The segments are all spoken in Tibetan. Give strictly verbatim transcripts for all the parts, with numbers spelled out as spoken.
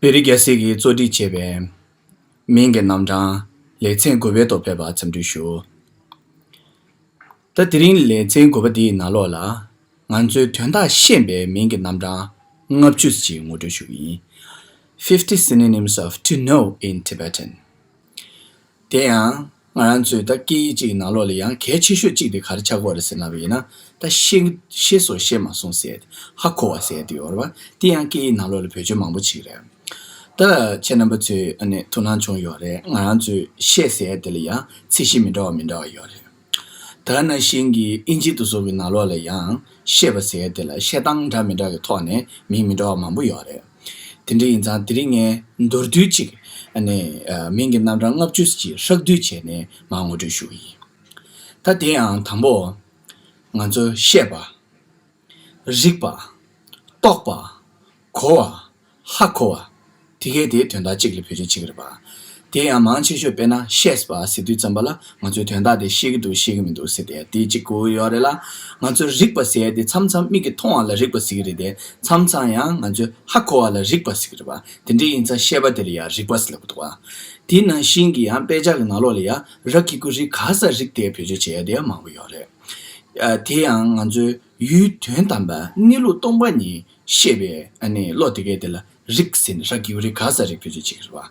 བོད་རིགས་རྒྱལ་སྲིད་ཀྱིས་གཙོ་སྒྲིག་བྱས་པའི་མིང་གི་རྣམ་གྲངས་ལེ་ཚན་དགུ་པའི་ཐོག་ཕེབས་པར་འཚམས་འདྲི་ཞུ། ད་དེ་རིང་ལེ་ཚན་དགུ་པ་འདིའི་ནང་ལོགས་ལ། ང་ཚོའི་དོན་དག་ཤེས་པའི་མིང་གི་རྣམ་གྲངས་ལྔ་བཅུ་ཅིག་ངོ་སྤྲོད་ཞུ་གི་ཡིན། Fifty synonyms of to know in Tibetan. དེ་ཡང་ང་རང་ཚོའི་ད་སྐད་ཡིག་གཅིག་གི་ནང་ལོགས་ལ་ཡང་གལ་ཆེ་ཤོས་གཅིག་དེ་ག་རེ་ཆགས་ཀྱི་ཡོད་རེད་ཟེར་ལབ་པ་ཡིན་ན། ད་ཤེས་ཤེས་སོ་ཤེས་མ་སོང་ཟེར་ཧ་གོ་བ་ཟེར་དེ་ཡོད་རེད་པ། དེ་ཡང་སྐད་ཡིག་ནང་ལོགས་ལ་བེད་སྤྱོད་མང་པོ་ཅིག་རེད། ད་ཁྱེད་རྣམ་པ་ཚོས་ཨ་ནི་ཐུགས་སྣང་བྱུང་ཡོད་རེད། ང་རང་ཚོའི་ཤེས་ཟེར་དེ་ལ་ཡང་ཚད་གཞི་མི་འདྲ་བ་མི་འདྲ་བ་ཡོད་རེད། ད་ནང་བཞིན་གྱི་ཨིན་ཇི་དེ་ཚོ་གི་ནང་ལོགས་ལ་ཡང་ཤེས་པ་ཟེར་དེ་ལ་བཤད་སྟངས་འདྲ་མི་འདྲ་གི་ཐོག་ནས་མིང་མི་འདྲ་བ་མང་པོ་ཡོད་རེད། དེ་འདྲ་ཡིན་ཙང་དེ་རིང་ངས་མདོར་བསྡུས་ཅིག་ཨ་ནི་ཨ་མིང་གི་རྣམ་གྲངས་ལྔ་བཅུ་ཅིག་ཧྲག་བསྡུས་བྱས་ནས་མར་ངོ་སྤྲོད་ཞུ་གི་ཡིན། ད་དེ་ཡང་དང་པོ་ང་ཚོ་ཤེས་པ། རིག་པ། རྟོགས་པ། གོ་བ། ཧ་གོ་བ། དེ་གའི་དེའི་དོན་དག་གཅིག་ལ་བེད་སྤྱོད་བྱེད་ཀྱི་རེད་པ། དེ་ཡང་མང་ཆེ་ཤོས་དཔེར་ན་ཤེས་པ་ཟེར་དུས་ཙམ་པ་ལ་ང་ཚོས་དོན་དག་དེ་ཤེས་ཀྱི་འདུག་ཤེས་ཀྱི་མི་འདུག་ཟེར་ཏེ་དེ་གཅིག་གོ་གི་ཡོད་རེད་ལ། ང་ཚོས་རིག་པ་ཟེར་ཏེ་མཚམས་མཚམས་མིག་གིས་མཐོང་བ་ལ་རིག་པ་ཟེར་གྱི་རེད་དེ། མཚམས་མཚམས་ཡང་ང་ཚོས་ཧ་གོ་བ་ལ་རིག་པ་ཟེར་གྱི་རེད་པ། དེ་འདྲ་ཡིན་ཙང་ཤེས་པ་དེ་ལ་ཡང་རིག་པ་ཟེར་ལབ་ཀྱི་འདུག་པ། དེ་ནང་བཞིན་གྱི་ཡང་དཔེ་ཆ་གི་ནང་ལོགས་ལ་ཡང་ར་གི་གུ་རི་ག་ས་རིག་དེ་བེད་སྤྱོད་བྱེད་ཡ་དེ་ཡང་མང་པོ་ཡོད་རེད། ཨ་དེ་ཡང་ང་ཚོའི་ཡུལ་དོན་དམ་པ་གནས་ལུགས་སྟོང་པ་ཉིད་ཤེས་པའི་ཨ་ནི་བློ་དེ་གའི་དེ་ལ་རིག་ཟེར་ནས་ར་གི་གུ་རི་ག་ས་རིག་བེད་སྤྱོད་བྱེད་ཀྱི་རེད་པ།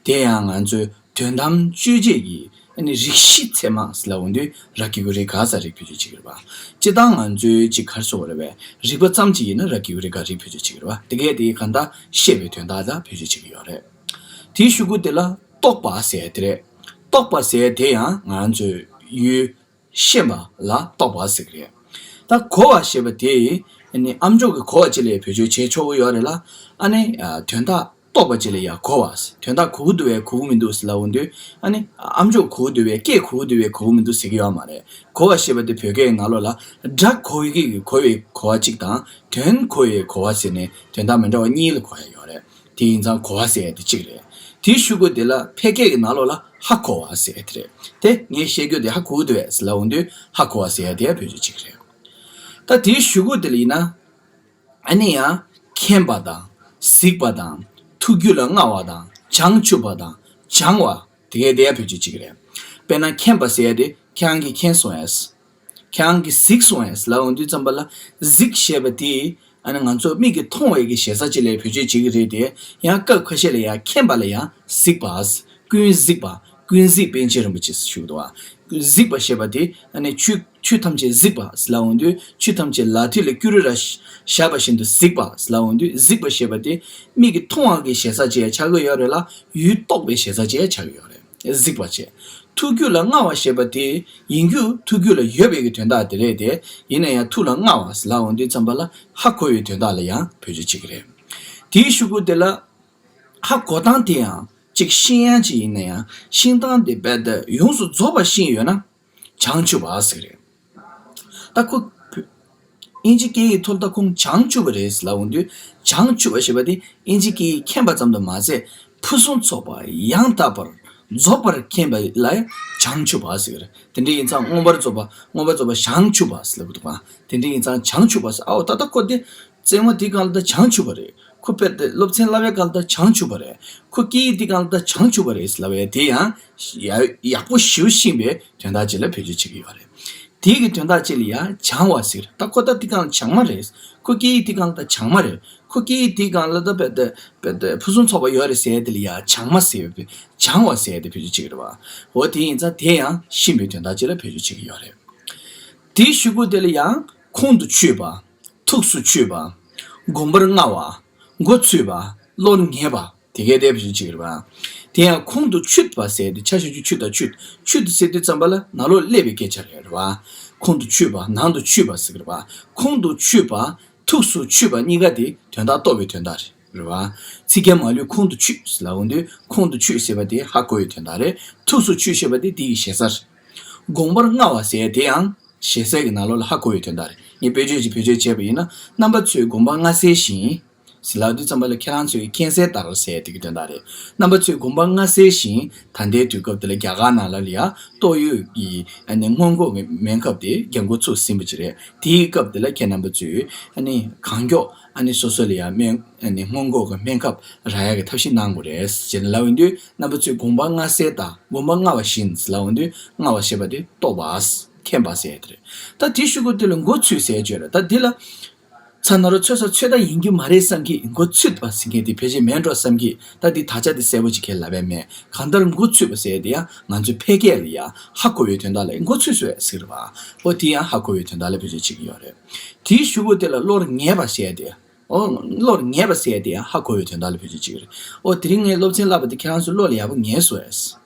དེ་ཡང་ང་ཚོའི་དོན་དམ་དཔྱོད་བྱེད་ཀྱི་ཨ་ནི་རིགས་ཤེས་ཚད་མ་ཟེར་ལབ་འོང་དུས་ར་གི་གུ་རི་ག་ས་རིག་བེད་སྤྱོད་བྱེད་ཀྱི་རེད་པ། སྤྱིར་བཏང་ང་ཚོའི་ཅིག་ག་རེ་ཟེར་དགོས་རེད་པས། རིག་པ་ཙམ་ཅིག་ཡིན་ན་ར་གི་གུ་རི་ག་རིག་བེད་སྤྱོད་བྱེད་ཀྱི་རེད་པ། དེ་གའི་དེ་གང་ལྟར་ཤེས་པའི་དོན་དག་ལ་བེད་སྤྱོད་བྱེད་ཀྱི་ཡོད་རེད། དེའི་གཞུག་གུ་དེ་ལ་རྟོགས་པ་ཟེར་དེ་རེད། རྟོགས་པ་ཟེར་དེ་ཡང་ང་ཚོའི་ཡུལ་ཤེས་པ་ལ་རྟོགས་པ་ཟེར་གྱི་རེད། ད་གོ་བ་ཞེས་པ་དེ་ཨ་ནི་ཨ་མཆོག་གི་གོ་བ་ཅིག་ལ་བེད་སྤྱོད་བྱེད་ཆོག་གི་ཡོད་རེད་ལ། ཨ་ནི་ཨ་དོན་དག་རྟོགས་པ་ཅིག་ལ་ཡང་གོ་བ་ཟེར། དོན་དག་གོ་གི་འདུག་པས་གོ་གི་མི་འདུག་ཟེར་ལབ་འོང་དུས་ཨ་ནི་ཨ་མཆོག་གོ་གི་འདུག་པས་སྐད་གོ་གི་འདུག་པས་གོ་གི་མི་འདུག་ཟེར་གྱི་ཡོད་མ་རེད། གོ་བ་ཞེས་པ་དེ་བོད་སྐད་ནང་ལོགས་ལ་སྒྲ་གོ་ཡི་གེ་གི་གོ་བའི་གོ་བ་གཅིག་དང་དོན་གོ་ཡི་གོ་བ་ཟེར་ནས་དོན་དག་མི་འདྲ་བ་གཉིས་ལ་གོ་ཡ་ཡོད་རེད། དེ་ཡིན་ཙང་གོ་བ་ཟེར་ཡ་དེ་གཅིག་རེད། དེའི་གཞུག་གུ་དེ་ལ་ཕལ་སྐད་ཀྱི་ནང་ལོགས་ལ་ཧ་གོ་བ་ཟེར་ཡ་དེ་རེད། དེ་ངས་བཤད་རྒྱུ་དེ་ཧ་གོ་གི་འདུག་གས་ལབ་འོང་དུས་ཧ་གོ་བ་ཟེར་ཡ་དེ་ཡང་བེད་སྤྱོད་གཅིག་རེད། ད་དེའི་གཞུག་གུ་དེ་ལ་ཡིན་ན། ཨ་ནི་ཡང་མཁྱེན་པ་དང་གཟིགས་པ་དང་ཐུགས་རྒྱུད་ལ་མངའ་བ་དང་བྱང་ཆུབ་པ་དང་སྦྱང་བ་དེ་གའི་དེ་ཡང་བེད་སྤྱོད་གཅིག་རེད། དཔེར་ན་མཁྱེན་པ་ཟེར་ཡ་དེ་ཁྱེད་རང་གིས་མཁྱེན་སོང་ངས། ཁྱེད་རང་གིས་གཟིགས་སོང་ངས་ལབ་འོང་དུས་ཙམ་པ་ལ་གཟིགས་ཞེས་པ་དེ་ཨ་ནི་ང་ཚོ་མིག་གིས་མཐོང་བའི་གི་ཞེ་ས་ཅིག་ལ་བེད་སྤྱོད་བྱེད་ཀྱི་རེད་དེ། ཡང་སྐབས་ཁ་ཤས་ལ་ཡང་མཁྱེན་པ་ལ་ཡང་གཟིགས་པ། ཀུན་གཟིགས་པ། ཀུན་གཟིགས་པཎ་ཆེན་རིན་པོ་ཆེས་ཞུ་འདུག་པ། གཟིགས་པ་ཞེས་པ་དེ་ཨ་ནི་ཆོས་ཆོས་ཐམས་ཅད་གཟིགས་པ་ལབ་འོང་དུས་ཆོས་ཐམས་ཅད་ལག་མཐིལ་ལ་སྐྱུ་རུ་ར་བཞག་པ་བཞིན་དུ་གཟིགས་པ་ལབ་འོང་དུས་གཟིགས་པ་ཞེས་པ་དེ་མིག་གིས་མཐོང་བ་གི་ཞེ་ས་ཅིག་ཡང་ཆགས་ཀྱི་ཡོད་རེད་ལ། ཡུལ་རྟོགས་པའི་ཞེ་ས་ཅིག་ཡང་ཆགས་ཀྱི་ཡོད་རེད། གཟིགས་པ་བྱས། ཐུགས་རྒྱུད་ལ་མངའ་བ་ཞེས་པ་དེ་ཡིན་རྒྱུ་ཐུགས་རྒྱུད་ལ་ཡོད་པའི་གི་དོན་དག་དེ་རེད་དེ། ཡིན་ན་ཡང་ཐུགས་ལ་མངའ་བ་ལབ་འོང་དུས་ཙམ་པ་ལ་ཧ་གོ་བའི་དོན་དག་ལ་ཡང་བེད་སྤྱོད་བྱེད་ཀྱི་རེད། དེའི་གཞུག་གུ་དེ་ལ་ཧ་གོ་སྟངས་དེ་ཡང་གཅིག་ཤེས་ཡང་གཅིག་ཡིན་ན་ཡང་ཤེས་སྟངས་དེ་རྦད་དེ་ཡོངས་སུ་རྫོགས་པ་ཤེས་ཡོད་ན་བྱང་ཆུབ་པ་ཟེར་གི་རེད། ད་ཁོ་ཨིན་ཇི་སྐད་ཡིག་ཐོག་ད་ཁོང་བྱང་ཆུབ་པ་རེད་ལབ་འོང་དུས་བྱང་ཆུབ་པ་ཞེས་པ་དེ་ཨིན་ཇི་སྐད་ཡིག་མཁྱེན་པ་ཙམ་དུ་མ་ཟད་ཕུན་སུམ་ཚོགས་པ་ཡང་དག་པར་རྫོགས་པར་མཁྱེན་པ་ལ་བྱང་ཆུབ་པ་ཟེར་གི་རེད། དེ་འདྲ་ཡིན་ཙང་མངོན་པར་རྫོགས་པ་མངོན་པར་རྫོགས་པ་བྱང་ཆུབ་པ་ཟེར་ལབ་ཀྱི་འདུག་ག་དེ་འདྲ་ཡིན་ཙང་བྱང་ཆུབ་པ་ཟེར་ཨའོ་ད་ལྟ་ཁོ་དེ་བཙུན་མ་དེ་གང་ལ་ད་བྱང་ཆུབ་པ་རེད། ཁོ་དཔེ་དེ་སློབ་ཚན་བསླབ་པའི་གང་ལ་ད་བྱང་ཆུབ་པ་རེད། ཁོ་སྐད་ཡིག་དེ་གང་ལ་ད་བྱང་ཆུབ་པ་རེད་ལབ་ཡ་དེ་ཡང་ཡག་པོ་ཞེ་པོ་ཤེས་པའི་དོན་དག་ཅིག་ལ་བེད་སྤྱོད་བྱེད་ཀྱི་ཡོད་རེད། དེའི་གི་དོན་དག་ཅིག་ལ་ཡང་སྦྱང་བ་ཟེར། ད་ཁོ་ད་དེ་གང་ལ་སྦྱང་མ་རེད། ཁོ་སྐད་ཡིག་དེ་གང་ལ་ད་སྦྱང་མ་རེད། ཁོ་སྐད་ཡིག་དེ་གང་ལ་ད་དཔེ་དེ་དཔེ་དེ་ཕུན་སུམ་ཚོགས་པ་ཡོད་རེད་ཟེར་ཡ་དེ་ལ་ཡང་སྦྱང་མ་ཟེར་བའི་སྦྱང་བ་ཟེར་ཡ་དེ་བེད་སྤྱོད་བྱེད་ཀྱི་རེད་བ། འོ་དེ་ཡིན་ཙང་དེ་ཡང་ཤེས་པའི་དོན་དག་ཅིག་ལ་བེད་སྤྱོད་བྱེད་ཀྱི་ཡོད་རེད། དེའི་གཞུག་གུ་དེ་ལ་ཡང་ཁོང་དུ་ཆུད་པ། ཐུགས་སུ་ཆུད་པ། སྒོམ་པར་མངའ་བ། མགོ་ཚོས་པ། བློར་ངེས་པ། དེ་གའི་དེ་བེད་སྤྱོད་བྱེད་ཀྱི་རེད་པ། དེ་ཡང་ཁོང་དུ་ཆུད་པ་ཟེར་དེ་ཆ་ཤས་ཀྱི་ཆུ་དང་ཆུད། ཆུད་དུ་ཟེར་དུས་ཙམ་པ་ལ་ནང་ལོགས་སླེབས་པའི་སྐད་ཆ་རེད་རེད་པ། ཁོང་དུ་ཆུད་པ་ནང་དུ་ཆུད་པ་ཟེར་གྱི་རེད་པ། ཁོང་དུ་ཆུད་པ། ཐུགས་སུ་ཆུད་པ་གཉིས་ཀ་དེ་དོན་དག་རྟོགས་པའི་དོན་དག་རེད་རེད་པ། ཚིག་རྒྱན་མ་ལུས་ཁོང་དུ་ཆུད་ཟེར་ལབ་འོང་དུས་ཁོང་དུ་ཆུད་ཟེར་བ་དེ་ཧ་གོ་བའི་དོན་དག་རེད། ཐུགས་སུ་ཆུད་ཟེར་བ་དེ་དེ་ཡི་ཞེ་ས་རེད། སྒོམ་པར་མངའ་བ་ཟེར་དེ་ཡང་ཞེ་ས་གི་ནང་ལོགས་ལ་ཧ་གོ་བའི་དོན་དག་རེད། ངས་དཔེ་བརྗོད་ཅིག་བེད་སྤྱོད་བྱས་པ་ཡིན་ན། རྣམ་པ་ཚོས་སྒོམ་པ་མངའ་གསལ་བཞིན། ཟེར་ལབ་དུས་ཙམ་པ་ལ་ཁྱེད་རང་ཚོས་མཁྱེན་གསལ་ལྟར་ཟེར་དེ་གི་དོན་དག་རེད། རྣམ་པ་ཚོས་སྒོམ་པ་མངའ་གསལ་བཞིན་ད་ལྟའི་དུས་སྐབས་དེ་ལ་རྒྱ་གར་ནང་ལ་ལ་ཡ་ཏོག་དབྱིབས་ཀྱི་ཨ་ནི་སྔོན་འགོག་གི་སྨན་ཁབ་དེ་འགན་འཁུར་ཚུགས་ཟིན་པ་ཅིག་རེད། དེའི་སྐབས་དེ་ལ་ཁྱེད་རྣམ་པ་ཚོས་ཨ་ནི་གང་མགྱོགས་ ཨ་ནི་སོ་སོ་ལ་ཡང་སྨན་ཨ་ནི་སྔོན་འགོག་གི་སྨན་ཁབ་རག་ཡག་གི་ཐབས་ཤེས་གནང་དགོས་རེད་ཅེས་ལབ་ཡོང་དུས། རྣམ་པ་ཚོས་དགོངས་པ་མངའ་གསལ་དང་དགོངས་པ་མངའ་བ་བཞིན་ལབ་ཡོང་དུས། མངའ་བ་ཞེས་པ་དེ་རྟོགས་པ། མཁྱེན་པ་ཟེར་ཡ་དེ་རེད། ད་དེའི་གཞུག་གུ་དེ་ལ་མགོ་ཚོས་ཟེར་ཡ་ཅིག་ཡོད་རེད། ད་འདི་ལ་ཚ་ན་རོ་ཚོས་ས་ཚོས་ད་ཡིན་རྒྱུ་མ་རེད་བསམ་གི། མགོ་ཚོས་པ་ཟེར་མཁན་དེ་བེད་སྤྱོད་མེད་འགྲོ་བསམ་གི། ད་འདི་དག་ཆ་དེ་གསལ་པོ་ཅིག་ཁས་ལབ་ཡ་མེད། གང་ལྟར་མགོ་ཚོས་པ་ཟེར་ཡ་དེ་ཡང་ང་ཚོའི་ཕལ་སྐད་ལ་ཡ་ཧ་གོ་བའི་དོན་དག་ལ་མགོ་ཚོས་སོ་ཟེར་བ། འོ་དེ་ཡང་ཧ་གོ་བའི་དོན་དག་ལ་བེད་སྤྱོད་བྱེད་ཀྱི་ཡོད་རེད། དེའི་གཞུག་གུ་དེ་ལ་བློར་ངེས་པ་ཟེར་ཡ་དེ། འོ་བློར་ངེས་པ་ཟེར་ཡ་དེ་ཡང་ཧ་གོ་བའི་དོན་དག་ལ་བེད་སྤྱོད་བྱེད་ཀྱི་རེད། འོ་དེ་རིང་ངས་སློབ་ཚན་བསླབ་པ་དེ་ཁྱེད་རང་ཚོ་བློ་ལ་ཡག་པོ་ངེས་སོང་ངས་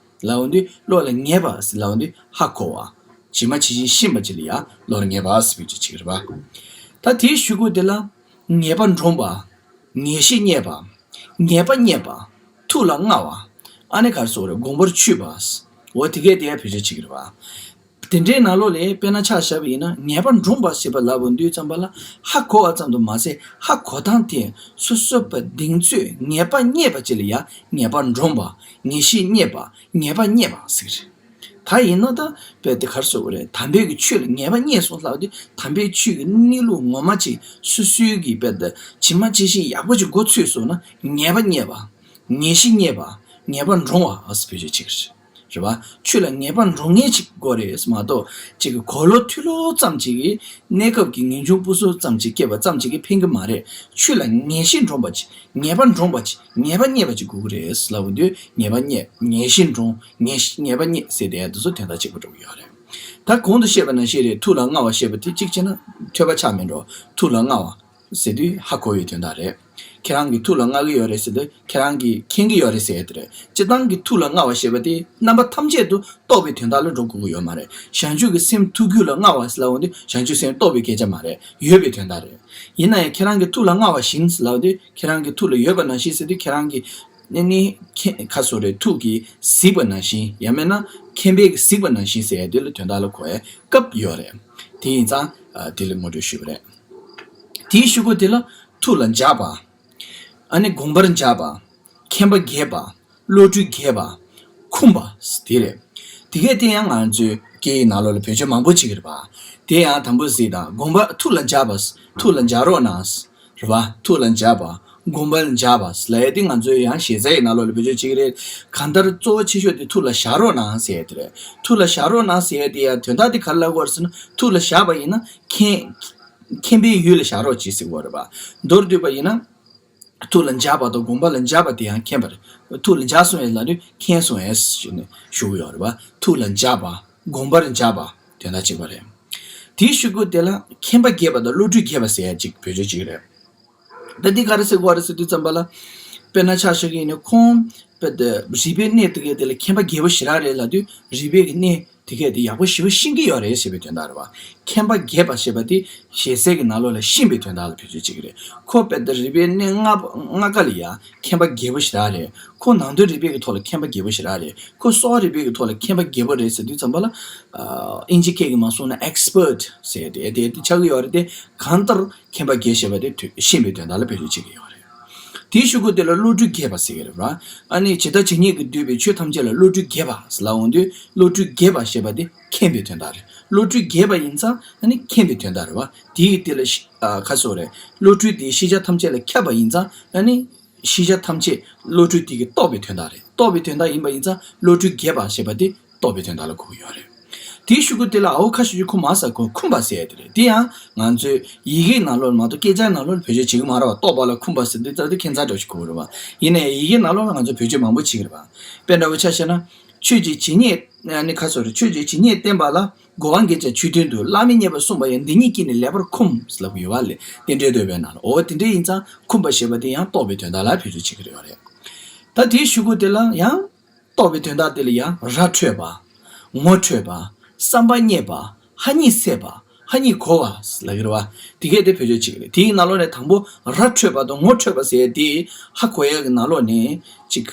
ལབ་ཡོང་དུས། བློ་ལ་ངེས་པ་ཟེར་ལབ་ཡོང་དུས་ཧ་གོ་བ། ཇི་མ་ཇི་བཞིན་ཤེས་པ་ཅིག་ལ་ཡ་བློར་ངེས་པ་ཟེར་བེད་སྤྱོད་བྱེད་ཀྱི་རེད་པ། ད་དེའི་གཞུག་གུ་དེ་ལ་ངེས་པ་འདྲོངས་པ། ངེས་ཤེས་རྙེད་པ། ངེས་པ་རྙེད་པ། ཐུགས་ལ་མངའ་བ། ཨ་ནི་ག་རེ་ཟེར་དགོས་རེད། དགོངས་པར་ཆུད་པ། འོ་དེ་གས་དེ་ཡ་བེད་སྤྱོད་བྱེད་ཀྱི་རེད་པ། དེ་འདྲའི་ནང་ལོགས་ལ་དཔེར་ན་ཆ་བཞག་པ་ཡིན་ན། ངེས་པ་འདྲོངས་པ་ཞེས་པ་ལབ་ཡོང་དུས་ཙམ་པ་ལ་ཧ་གོ་བ་ཙམ་དུ་མ་ཟད། ཧ་གོ་སྟངས་དེ་སོ་སོ་པ་གདེང་ཚོད་ངེས་པ་རྙེད་པ་ཅིག་ལ་ཡ་ངེས་པ་འདྲོངས་པ། ངེས་ཤེས་རྙེད་པ། ངེས་པ་རྙེད་པ་ཟེར་གྱི་རེད། ད་ཡིན་ན་ད་དཔེ་དེ་ག་རེ་ཟེར་དགོས་རེད། དམ་པའི་གི་ཆོས་ལ་ངེས་པ་རྙེད་སོང་ལབ་དུས། དམ་པའི་ཆོས་ཀྱི་གནས་ལུགས་ངོ་མ་ཅིག་སོ་སོའི་གི་དཔེ་དེ་ཇི་མ་ཇི་བཞིན་ཡག་པོ་ཅིག་མགོ་ཚོས་སོང་ན། ངེས་པ་རྙེད་པ། ངེས་ཤེས་རྙེད་པ། ངེས་པ་འདྲོངས་པ་ཟེར་བེད་སྤྱོད་བྱེད་ཀྱི་རེད། རེད་པ། ཆོས་ལ་ངེས་པ་འདྲོངས་མཁན་ཅིག་དགོས་རེད་མ་གཏོགས། ཅིག་གི་གོ་ལོ་ཐོས་ལོ་ཙམ་ཅིག་གིས། གནས་སྐབས་ཀྱི་ངེས་འབྱུང་སྤུ་སྲོལ་ཙམ་ཅིག་སྐྱེས་པ་ཙམ་ཅིག་གིས་ཕན་གྱི་མ་རེད། ཆོས་ལ་ངེས་ཤེས་འདྲོངས་པ་ཅིག་ངེས་པ་འདྲོངས་པ་ཅིག་ངེས་པ་རྙེད་པ་ཅིག་དགོས་ཀྱི་རེད་ལབ་ཡོང་དུས། ངེས་པ་རྙེད། ངེས་ཤེས་འདྲོངས། ངེས་ཤེས། ངེས་པ་རྙེད་ཟེར་དེ་དེ་ཚོ་དོན་དག་གཅིག་པ་འགྲོ་གི་ཡོད་རེད། ད་གོང་དུ་བཤད་པ་ནང་བཞིན་རེད། ཐུགས་ལ་མངའ་བ་ཞེས་པ་དེ་གཅིག་བྱས་ན་ཐོས་པ་ཆགས་མེད་འགྲོ། ཐུགས་ལ་མངའ་བ་ཟེར་དུས་ཧ་གོ་བའི་དོན་དག་རེད། ཁྱེད་རང་གིས་ཐུགས་ལ་མངའ་གི་ཡོད་རེད་ཟེར་དུས། ཁྱེད་རང་གིས་མཁྱེན་གྱི་ཡོད་རེད་ཟེར་ཡ་དེ་རེད། སྤྱིར་བཏང་གི་ཐུགས་ལ་མངའ་བ་ཞེས་པ་དེ་རྣམ་པ་ཐམས་ཅད་དུ་རྟོགས་པའི་དོན་དག་ལ་འགྲོ་དགོས་ཀྱི་ཡོད་མ་རེད། བྱང་ཆུབ་ཀྱི་སེམས་ཐུགས་རྒྱུད་ལ་མངའ་བ་ཟེར་ལབ་ཡོང་དུས། བྱང་ཆུབ་སེམས་རྟོགས་པའི་སྐད་ཆ་མ་རེད། ཡོད་པའི་དོན་དག་རེད། ཡིན་ན་ཡང་ཁྱེད་རང་གི་ཐུགས་ལ་མངའ་བ་བཞིན་ཟེར་ལབ་དུས། ཁྱེད་རང་གི་ཐུགས་ལ་ཡོད་པ་ནང་བཞིན་ཟེར་དུས། ཁྱེད་རང་གི་ནི་ནི་མཁྱེན་ག་རེ་ཟེར་དགོས་རེད། ཐུགས་ཀྱིས་གཟིགས་པ་ནང་བཞིན། ཡང་མིན་ན་མཁྱེན་པས་གཟིགས་པ་ནང་བཞིན་ཟེར་ཡ་དེ་ལ་དོན་དག་ལ་གོ་ཡ་སྐབས་ཡོད་རེད། དེ་ཡིན་ཙང་ཨ་དེ་ལ་ངོ་སྤྲོད་ཞུས་པ་རེད། དེའི་གཞུག་གུ་དེ་ལ་ཐུགས་ལ་འཇགས་པ། ཨ་ནི་དགོངས་པར་འཇགས་པ། མཁྱེན་པ་རྒྱས་པ། བློ་གྲོས་རྒྱས་པ། འཁུམས་པ་དེ་རེད། དེ་གས་དེ་ཡང་ང་ཚོའི་སྐད་ཡིག་ནང་ལོགས་ལ་བེད་སྤྱོད་མང་པོ་བྱེད་ཀྱི་རེད་པ། དེ་ཡང་དང་པོ་གཟིགས་དང་། དགོངས་པ། ཐུགས་ལ་འཇགས་པ། ཐུགས་ལ་འཇགས་རོགས་གནང་། རེད་པ། ཐུགས་ལ་འཇགས་པ། དགོངས་པ་ལ་འཇགས་པ་ལབ་ཡ་དེ་ང་ཚོའི་ཡང་ཞེ་སའི་ནང་ལོགས་ལ་བེད་སྤྱོད་བྱེད་ཀྱི་རེད། གང་ལྟར་གཙོ་བོ་ཆེ་ཤོས་དེ་ཐུགས་ལ་བཞག་རོགས་གནང་ཟེར་ཡ་དེ་རེད། ཐུགས་ལ་བཞག་རོགས་གནང་ཟེར་ཡ་དེ་ཡང་དོན་དག་དེ་ག་རེ་ལབ་དགོས་རེད་ཟེར་ན། ཐུགས་ལ་བཞག་པ་ཡིན་ན་མཁྱེན། མཁྱེན་པའི་ཡུལ་ལ་བཞག་རོགས་གྱིས་ཟེར་དགོས་རེད་པ། མདོར་བསྡུས་པ་ཡིན་ན། ཐུགས་ལ་འཇགས་པ་དང་དགོངས་པ་ལ་འཇགས་པ་དེ་ཡང་མཁྱེན་པ་རེད། ཐུགས་ལ་འཇགས་སོང་ཡས་ལབ་དུས་མཁྱེན་སོང་ཡས་ཞུས་ནས་ཞུ་གི་ཡོད་རེད་པ། ཐུགས་ལ་འཇགས་པ། དགོངས་པར་འཇགས་པ། དོན་དག་གཅིག་པ་རེད། དེའི་གཞུག་གུ་དེ་ལ་མཁྱེན་པ་རྒྱས་པ་དང་བློ་གྲོས་རྒྱས་པ་ཟེར་ཡ་གཅིག་བེད་སྤྱོད་བྱེད་ཀྱི་རེད། ད་འདི་ག་རེ་ཟེར་དགོས་རེད་ཟེར་དུས་ཙམ་པ་ལ། དཔེར་ན་ཆ་བཞག་གི་ཡིན་ན། ཁོང་དཔེ་དེ་རིག་པའི་གནས་དེ་གས་དེ་ལ་མཁྱེན་པ་རྒྱས་པོ་ཞེ་དྲག་རེད་ལབ་དུས། རིག་པའི་གི་གནས་དེ་གས་དེ་ཡག་པོ་ཞེ་པོ་ཤེས་ཀྱི་ཡོད་རེད་ཟེར་བའི་དོན་དག་རེད་པ། མཁྱེན་པ་རྒྱས་པ་ཞེས་པ་དེ་ཞེ་སའི་གི་ནང་ལོགས་ལ་ཤེས་པའི་དོན་དག་ལ་བེད་སྤྱོད་བྱེད་ཀྱི་རེད། ཁོ་དཔེ་དེ་རིག་པའི་གནས་ལྔ་པ་ལྔ་ཀ་ལ་ཡ་མཁྱེན་པ་རྒྱས་པོ་ཞེ་དྲག་རེད། ཁོ་ནང་དོན་རིག་པའི་གི་ཐོག་ལ་མཁྱེན་པ་རྒྱས་པོ་ཞེ་དྲག་རེད། ཁོ་གསོ་བ་རིག་པའི་གི་ཐོག་ལ་མཁྱེན་པ་རྒྱས་པོ་རེད་ཟེར་དུས་ཙམ་པ་ལ། ཨ་ཨིན་ཇི་སྐད་ཀྱིས་མ་གསུངས་ན་ཨེག་སི་པར་ཊི་ཟེར་དེ་དེ་དེ་ཆགས་ཀྱི་ཡོད་རེད་དེ། གང་ལྟར་མཁྱེན་པ་རྒྱས་ཞེས་པ་དེ་ཤེས་པའི་དོན་དག་ལ་བེད་སྤྱོད་བྱེད་ཀྱི་ཡོད་རེད། དེའི་གཞུག་གུ་དེ་ལ་བློ་གྲོས་རྒྱས་པ་ཟེར་གྱི་རེད་པ། ཨ་ནི་ཇི་ལྟ་ཇི་སྙེད་ཀྱིས་བསྡུས་པའི་ཆོས་ཐམས་ཅད་ལ་བློ་གྲོས་རྒྱས་པ་ལབ་ཡོང་དུས། བློ་གྲོས་རྒྱས་པ་ཞེས་པ་དེ་མཁྱེན་པའི་དོན་དག་རེད། བློ་གྲོས་རྒྱས་པ་ཡིན་ཙང་ཨ་ནི་མཁྱེན་པའི་དོན་དག་རེད་པ། དེ་ཡི་དེ་ལ་ཤེས་ཨ་ག་རེ་ཟེར་དགོས་རེད། བློ་གྲོས་དེས་ཤེས་བྱ་ཐམས་ཅད་ལ་ཁྱབ་པ་ཡིན་ཙང་། ཨ་ནི་ཤེས་བྱ་ཐམས་ཅད་བློ་གྲོས་དེ་གིས་རྟོགས་པའི་དོན་དག་རེད། རྟོགས་པའི་དོན་དག་ཡིན་པ་ཡིན་ཙང་། བློ་གྲོས་རྒྱས་པ་ཞེས་པ་དེ་རྟོགས་པའི་དོན་དག་ལ་གོ་གི་ཡོད་རེད། དེའི་གཞུག་གུ་དེ་ལ་འོ་ཁ་ཤས་ཅིག་ཁུངས་མ་ཟ་གོ། འཁུམས་པ་ཟེར་ཡ་དེ་རེད། དེ་ཡང་ང་ཚོའི་ཡི་གེའི་ནང་ལོགས་མ་གཏོགས་སྐད་ཆའི་ནང་ལོགས་ལ་བེད་སྤྱོད་བྱེད་ཀྱི་མ་རེད་པ། རྟོགས་པ་ལ་འཁུམས་པ་ཟེར་དུས་ཙམ་དེ་ཁྱད་མཚར་འདྲ་ཞིག་གོ་གི་རེད་པ། ཡིན་ནའི་ཡི་གེའི་ནང་ལོགས་ལ་ང་ཚོ་བེད་སྤྱོད་མང་པོ་བྱེད་ཀྱི་རེད་པ། དཔེ་འདྲ་བོ་ཆ་བཞག་ན། ཆོས་ཀྱི་ཇི་སྙེད་ཨ་ནི་ག་རེ་ཟེར་དགོས་རེད། ཆོས་ཀྱི་ཇི་སྙེད་བསྟན་པ་ལ། རྒོལ་བ་འགལ་བྱ་ཆོས་བདུན་དུ། བླ་མེད་བསྙད་པར་གསུངས་པ་ཡང་། འདི་ཉིད་ཀྱིས་ནི་ལེགས་པར་འཁུམས་ལབ་ཀྱི་ཡོད་པ་ལས། རྟེན་འབྲེལ་བསྟོད་པའི་ནང་ལ། འོ་དེ་འདྲ་ཡིན་ཙང་འཁུམས་པ་ཞེས་པ་དེ་ཡང་རྟོགས་པའི་དོན་དག་ལ་བེད་སྤྱོད་བྱེད་ཀྱི་ཡོད་རེད། ད་དེའི་གཞུག་གུ་དེ་ལ་ཡང་། རྟོགས་པའི་དོན་དག་དེ་ལ་ཡང་། ར་འཕྲོད་པ། ངོ་འཕྲོད་པ། བསམ་པ་རྙེད་པ། ཧ་ཉིད་སད་པ། ཧ་ཉིད་གོ་བ་ལབ་ཀྱི་རེད་པ། དེ་གས་དེ་བེད་སྤྱོད་བྱེད་ཀྱི་རེད། དེའི་ནང་ལོགས་ནས་དང་པོ་ར་འཕྲོད་པ་དང་ངོ་འཕྲོད་པ་ཟེར་ཡ་དེ་ཧ་གོ་ཡ་གི་ནང་ལོགས་ནས་ཅིག་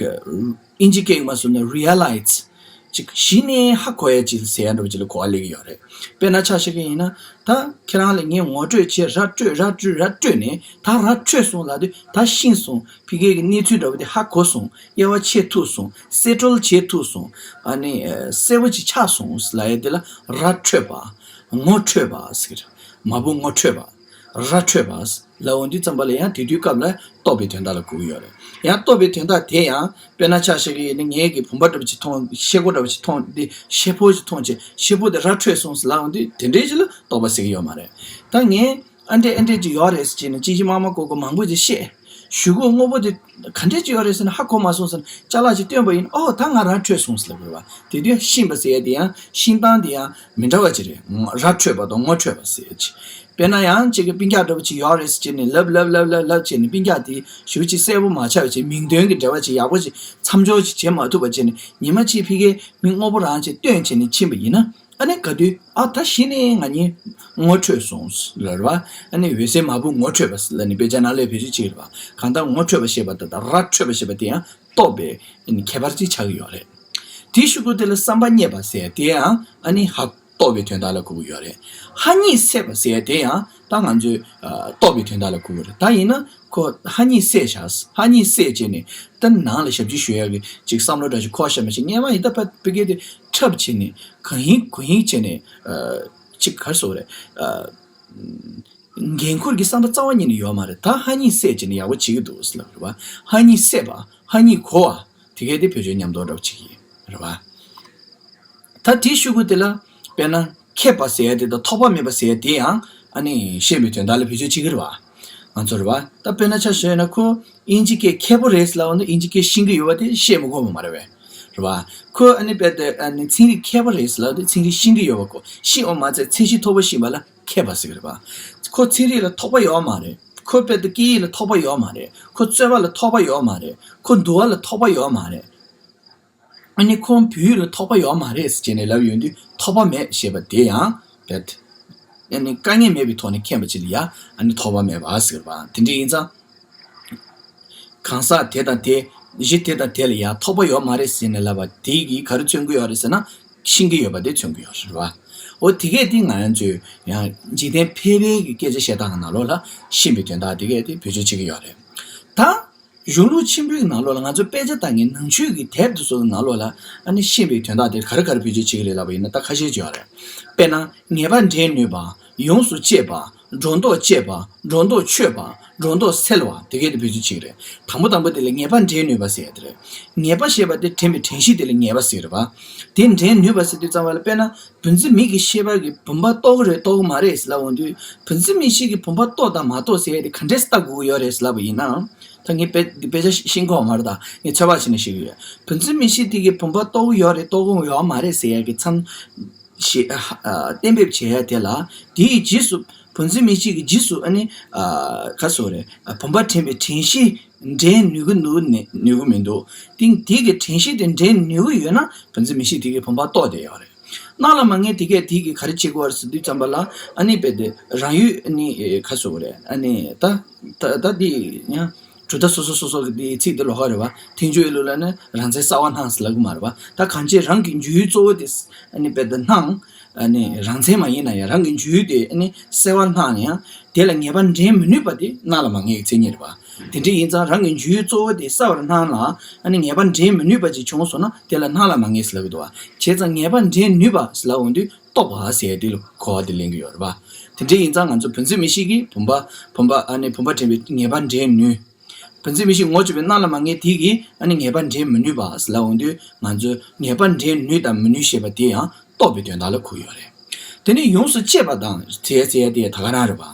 ཨིན་ཇི་སྐད་ཡིག་མ་སོང་ན་རི་ཡ་ལའི་ཛི། ཅིག་གཞི་ནས་ཧ་གོ་ཡ་ཅིག་ཟེར་ཡ་འདྲ་བོ་ཅིག་ལ་གོ་བ་སླེབས་ཀྱི་ཡོད་རེད། དཔེར་ན་ཆ་བཞག་གི་ཡིན་ན། ད་ཁྱེད་རང་ལ་ངས་ངོ་སྤྲོད་བྱས། ར་སྤྲོད། ར་སྤྲོད། ར་སྤྲོད་ནས་ད་ར་འཕྲོད་སོང་ལབ་དུས། ད་ཤེས་སོང་། ཕ་གིའི་གི་གནས་ཚུལ་འདྲ་བོ་དེ་ཧ་གོ་སོང་། དབྱེ་བ་ཕྱེ་ཐུབ་སོང་། གསེད་བཀྲོལ་བྱེད་ཐུབ་སོང་། ཨ་ནི་ཨ་གསལ་པོ་ཅིག་ཆགས་སོང་ལབ་ཡ་དེ་ལ་ར་འཕྲོད་པ། ངོ་འཕྲོད་པ་ཟེར། མ་བུ་ངོ་འཕྲོད་པ། ར་འཕྲོད་པ་ལབ་འོང་དུས་ཙམ་པ་ལ་ཡང་དེ་དུས་སྐབས་ལ་རྟོག་པའི་དོན་དག་ལ་གོ་གི་ཡོད་རེད། ཡང་རྟོག་པའི་དོན་དག་དེ་ཡང་དཔེར་ན་ཆ་བཞག་གི་ཡིན་ན་ངེད་ཀྱི་བུམ་པ་འདྲ་པོ་ཅིག་མཐོང་ཤེལ་སྒོ་འདྲ་པོ་ཅིག་མཐོང་འདི་ཤེལ་ཕོར་ཅིག་མཐོང་བྱས་ཤེལ་ཕོར་དེ་ར་འཕྲོད་སོང་ཟེར་ལབ་འོང་དུས་དེ་འདྲའི་ཅིག་ལ་རྟོག་པ་ཟེར་གི་ཡོད་མ་རེད། ད་ངས་ཨ་འདྲས་ཨ་འདྲས་ཅིག་ཡོད་རེད་ཟེར་བྱས་ནས་ཅི་ཅི་མ་མ་ཀོ་ཀོ་མང་པོ་ཅིག་བཤད། གཞུག་གུ་དངོས་པོ་དེ་ག་འདྲས་ཅིག་ཡོད་རེད་ཟེར་ན་ཧ་གོ་མ་སོང་ཟེར་ན་ཅ་ལག་ཅིག་བཏོན་པ་ཡིན། ཨོ་ད་ང་ར་འཕྲོད་སོང་ཟེར་ལབ་དགོས་རེད་བ། དེ་དུས་ཤེས་པ་ཟེར་ཡ་དེ་ཡང་ཤེས་སྟངས་དེ་ཡང་མི་འདྲ་བ་ཅིག་རེད། ར་འཕྲོད་པ་དང་ངོ་འཕྲོད་པ་ཟེར་ཡ་ཅིག་དཔེར་ན་ཡང་གཅིག་གི་སྤུན་ཀྱག་འདྲ་པོ་ཅིག་ཡོད་རེད་ཟེར་བྱས་ནས་ལབ་ལབ་ལབ་ལབ་ལབ་བྱས་ནས་སྤུན་ཀྱག་དེ་ཞེ་པོ་ཅིག་གསལ་པོ་མ་ཆགས་པ་བྱས། མིང་དོན་གྱི་འབྲེལ་བ་ཅིག་ཡག་པོ་ཅིག་མཚམས་སྦྱོར་ཅིག་བྱེད་མ་ཐུབ་པ་བྱས་ནས་ཉི་མ་གཅིག་ཕ་གིར་མི་དངོས་པོ་རང་ཅིག་བཏོན་བྱས་ནས་ཕྱིན་པ་ཡིན་ན། ཨ་ནི་ག་དུས་ཨ་ད་གཞི་ནས་ང་གཉིས་ངོ་འཕྲོད་སོང་ལབ་རེད་བ། ཨ་ནི་འོད་གསལ་མ་བུ་ངོ་འཕྲོད་པ་ལབ་ནས་དཔེ་ཆ་ནང་ལ་བེད་སྤྱོད་བྱེད་ཀྱི་རེད་བ། གང་ལྟར་ངོ་འཕྲོད་པ་ཞེས་པ་དེ་དང་ར་འཕྲོད་པ་ཞེས་པ་དེ་ཡང་རྟོག་པའི་ཁྱད་པར་ཅིག་ཆགས་ཀྱི་ཡོད་རེད། དེའི་གཞུག་གུ་དེ་ལ་བསམ་པ་རྙེད་པ་ཟེར་དེ་ཡང་ཨ་ནི་ཧ་རྟོག་པའི་དོན་དག་ལ་གོ་གི་ཡོད་རེད། ཧ་གཉིས་སད་པ་ཟེར་དེ་ཡང་ད་ང་ཚོས་ཨ་རྟོག་པའི་དོན་དག་ལ་གོ་གི་རེད། ད་ཡིན་ན་ཁོ་ཧ་གཉིས་སད་བཞག་ཧ་གཉིས་སད་བྱས་ནས་ད་ནང་ལ་ཞབས་ཕྱི་ཞུ་ཡག་གི་ཅིག་བསམ་བློ་འདྲ་ཞིག་འཁོར་བཞག་མ་ཤེས། སྔོན་མ་ཡིན་ད་ཕ་ཕ་གི་དེ་འཁྲབ་བྱས་ནས་གང་ཡིན་གང་ཡིན་བྱས་ནས་ཨ་ཅིག་ག་རེ་ཟེར་དགོས་རེད། ཨ་འགན་འཁུར་གྱི་བསམ་པ་རྩ་བ་ཉིད་ནས་ཡོད་མ་རེད། ད་ཧ་གཉིས་སད་བྱས་ནས་ཡག་པོ་བྱེད་ཀྱི་འདུག་ཟེར་ལབ་རེད་བ། ཧ་གཉིས་སད་པ་ཧ་གཉིས་གོ་བ། དེ་གས་དེ་བེད་སྤྱོད་མཉམ་དུ་འདྲ་པོ་བྱེད་ཀྱི་རེད་བ། ད་དེའི་གཞུག་གུ་དེ་ལ་དཔེར་ན་མཁས་པ་ཟེར་ཡ་དེ་དང་ཐོགས་པ་མེད་པ་ཟེར་ཡ་དེ་ཡང་ཨ་ནི་ཤེས་པའི་དོན་དག་ལ་བེད་སྤྱོད་བྱེད་ཀྱི་རེད་བ། ང་ཚོ་རེད་བ། ད་དཔེར་ན་ཆ་བཞག་ན་ཁོ་དབྱིན་ཇི་སྐད་མཁས་པོ་རེད་ཟེར་ལབ་པ་ན་དབྱིན་ཇི་སྐད་ཤེས་ཀྱི་ཡོད་པ་དེ་བཤད་མི་དགོས་པ་མ་རེད་བས། རེད་བ། ཁོ་ཨ་ནི་དཔེ་དེ་ཨ་ནི་ཚན་རིག་མཁས་པོ་རེད་ཟེར་ལབ་པ་དེ་ཚན་རིག་ཤེས་ཀྱི་ཡོད་པ་ཁོ་ཤེས་པ་མ་ཚད་ཚད་གཞི་མཐོ་པོ་ཤེས་པ་ལ་མཁས་པ་ཟེར་གྱི་རེད་བ། ཁོ་ཚན་རིག་ལ་ཐོགས་པ་ཡོད་མ་རེད། ཁོ་དཔེ་དེ་སྐད་ཡིག་ལ་ཐོགས་པ་ཡོད་མ་རེད། ཁོ་རྩོད་པ་ལ་ཐོགས་པ་ཡོད་མ་རེད། ཁོ་འདུལ་བ་ལ་ཐོགས་པ་ཡོད་མ་རེད། ཨ་ནི་ཁོང་བོད་ཡིག་ལ་ཐོགས་པ་ཡོད་མ་རེད་ཟེར་བྱས་ནས་ལབ་ཡོང་དུས་ཐོགས་པ་མེད་ཞེས་པ་དེ་ཡང་བེད། ཨ་ནི་དཀའ་ངལ་མེད་པའི་ཐོག་ནས་མཁྱེན་པ་ཅིག་ལ་ཡང་ཨ་ནི་ཐོགས་པ་མེད་པ་ཟེར་བ་དེ་འདྲ་ཡིན་ཙང་། གང་ཟག་དེ་དང་དེ་གཞི་དེ་དང་དེ་ལ་ཡང་ཐོགས་པ་ཡོད་མ་རེད་ཟེར་ནས་ལབ་པ་དེ་གིས་ག་རེ་མཚོན་གྱི་ཡོད་རེད་ཟེར་ན་ཤེས་ཀྱི་ཡོད་པ་དེ་མཚོན་གྱི་ཡོད་རེད་བ། འོ་དེ་གས་དེ་ང་རང་ཚོས་ཡང་འཇིག་རྟེན་ཕལ་པའི་གི་སྐད་ཆ་བཤད་སྟངས་ཀྱི་ནང་ལོགས་ལ་ཤེས་པའི་དོན་དག་དེ་གས་དེ་བེད་སྤྱོད་བྱེད་ཀྱི་ཡོད་རེད། ད། གཞུང་ལུགས་ཆེན་པོའི་ནང་ལོགས་ལ་ང་ཚོ་དཔེ་ཆ་དང་ངའི་ནང་ཆོས་ཀྱི་དེབ་དེ་ཚོ་གི་ནང་ལོགས་ལ་ཨ་ནི་ཤེས་པའི་དོན་དག་དེ་ག་རེ་ག་རེ་བེད་སྤྱོད་བྱེད་ཀྱི་རེད་ལབ་པ་ཡིན་ན་ད་ཁ་ཤས་ཅིག་ཡོད་རེད། དཔེར་ན་ངེས་པ་འདྲེན་ནུས་པ། ཡོངས་སུ་གཅོད་པ། སྒྲོ་འདོགས་གཅོད་པ། སྒྲོ་འདོགས་ཆོད་པ། སྒྲོ་འདོགས་སེལ་བ་དེ་གས་དེ་བེད་སྤྱོད་བྱེད་ཀྱི་རེད། དང་པོ་དང་པོ་དེ་ལ་ངེས་པ་འདྲེན་ནུས་པ་ཟེར་ཡ་དེ་རེད། ངེས་པ་ཞེས་པ་དེ་དྲན་པའི་དྲན་ཤེས་དེ་ལ་ངེས་པ་ཟེར་གྱི་རེད་བ། དེ་འདྲེན་ནུས་པ་ཟེར་དུས་ཙམ་པ་ལ་དཔེར་ན། བུམ་འཛིན་མིག་གི་ཤེས་པ་གིས་བུམ་པ་རྟོགས་ཀྱི་རེད་རྟོགས་ཀྱི་མ་རེད་ཟེར་ལབ་འོང་དུས་བུམ་འཛིན་མིག་ཤེས་ཀྱིས་བུམ་པ་རྟོགས་དང་མ་རྟོགས་ཟེར་ཡ་དེ་ག་འདྲས་ལྟ་དགོས་ཀྱི་ཡོད་རེད་ཟེར་ལབ་པ་ཡིན་ན། ད་ངས་དཔེ་འདི་དཔེ་ཆ་ཤེས་ཁོག་མ་རེད། ད་ངས་ཚོད་དཔག་བྱས་ནས་ཤེས་ཀྱི་ཡོད། བུམ་འཛིན་མིག་ཤེས་དེ་གིས་བུམ་པ་རྟོགས་ཀྱི་ཡོད་རེད་རྟོགས་ཀྱི་ཡོད་མ་རེད་ཟེར་ཡ་གི་མཚམས་ཤེས་གཏན་འབེབས་བྱེད་ཡ་དེ་ལ་དེ་ཡི་རྗེས་སུ་བུམ་འཛིན་མིག་ཤེས་ཀྱི་རྗེས་སུ་ཨ་ནི་ག་ཟེར་རེད། བུམ་པ་དྲན་པའི་དྲན་ཤེས་འདྲེན་ནུས་ཀྱི་འདུག་ནུས་ཀྱི་མི་འདུག་དེ་དེ་གི་དྲན་ཤེས་དེ་འདྲེན་ནུས་ཀྱི་ཡོད་ན་བུམ་འཛིན་མིག་ཤེས་དེ་གིས་བུམ་པ་རྟོགས་བསྡད་ཡོད་རེད། སྣང་ལ་མ་ངེས་དེ་གས་དེ་གིས་ག་རེ་བྱེད་དགོས་རེད་ཟེར་དུས་ཙམ་པ་ལ་ཨ་ནི་དཔེ་དེ་རང་ཡུལ་ཨ་ནི་ག་ཟེར་དགོས་རེད། ཨ་ནི་ད་ད་ད་དེ་ཡང་གྲུབ་མཐའ་སོ་སོ་སོ་སོ་གི་དེ་ཚིག་དེ་ལོགས་ཀ་རེད་བ། ཐལ་འགྱུར་ཡུལ་ལ་ནི་རང་མཚན་གསལ་བར་སྣང་ཟེར་ལབ་གི་མ་རེད་བ། ད་གང་ཅི་རང་གི་འཇུག་ཡུལ་གཙོ་བོ་དེ་ཨ་ནི་དཔེ་དེ་སྣང་། ཨ་ནི་རང་མཚན་མ་ཡིན་ན་ཡང་རང་གི་འཇུག་ཡུལ་དེ་ཨ་ནི་གསལ་བར་སྣང་ནས་ཡང་དེ་ལ་ངེས་པ་འདྲེན་མི་ནུས་པ་དེ་སྣང་ལ་མ་ངེས་ཀྱི་མཚན་ཉིད་རེད་བ། དེ་འདྲ་ཡིན་ཙང་རང་གི་འཇུག་ཡུལ་གཙོ་བོ་དེ་གསལ་བར་སྣང་ལ་ཨ་ནི་ངེས་པ་འདྲེན་མི་ནུས་པ་ཅིག་བྱུང་སོང་ན་དེ་ལ་སྣང་ལ་མ་ངེས་ཟེར་ལབ་ཀྱི་འདུག་བ། བྱས་ཙང་ངེས་པ་འདྲེན་ནུས་པ་ཟེར་ལབ་འོང་དུས་རྟོགས་པ་ཟེར་ཡ་དེ་ལ་གོ་བ་དེ་ལེན་གྱི་ཡོད་རེད་བ། དེ་འདྲ་ཡིན་ཙང་ང་ཚོ་བུམ་འཛིན་མིག་ཤེས་ཀྱིས་བུམ་པ་བུམ་པ་ཨ་ནི་བུམ་པ་དྲན་པའི་ངེས་པ་འདྲེན་ནུས། བུམ་འཛིན་མིག་ཤེས་ངོ་བཅུག་པའི་སྣང་ལ་མ་ངེས་དེ་གིས་ཨ་ནི་ངེས་པ་འདྲེན་མི་ནུས་པ་ཟེར་ལབ་འོང་དུས་ང་ཚོས་ངེས་པ་འདྲེན་ནུས་དང་མི་ནུས་ཞེས་པ་དེ་ཡང་རྟོགས་པའི་དོན་དག་ལ་གོ་ཡོད་རེད། དེ་ནས་ཡོངས་སུ་གཅོད་པ་དང་དེ་ཟེར་ཡ་དེ་ད་ག་རང་རེད་པ།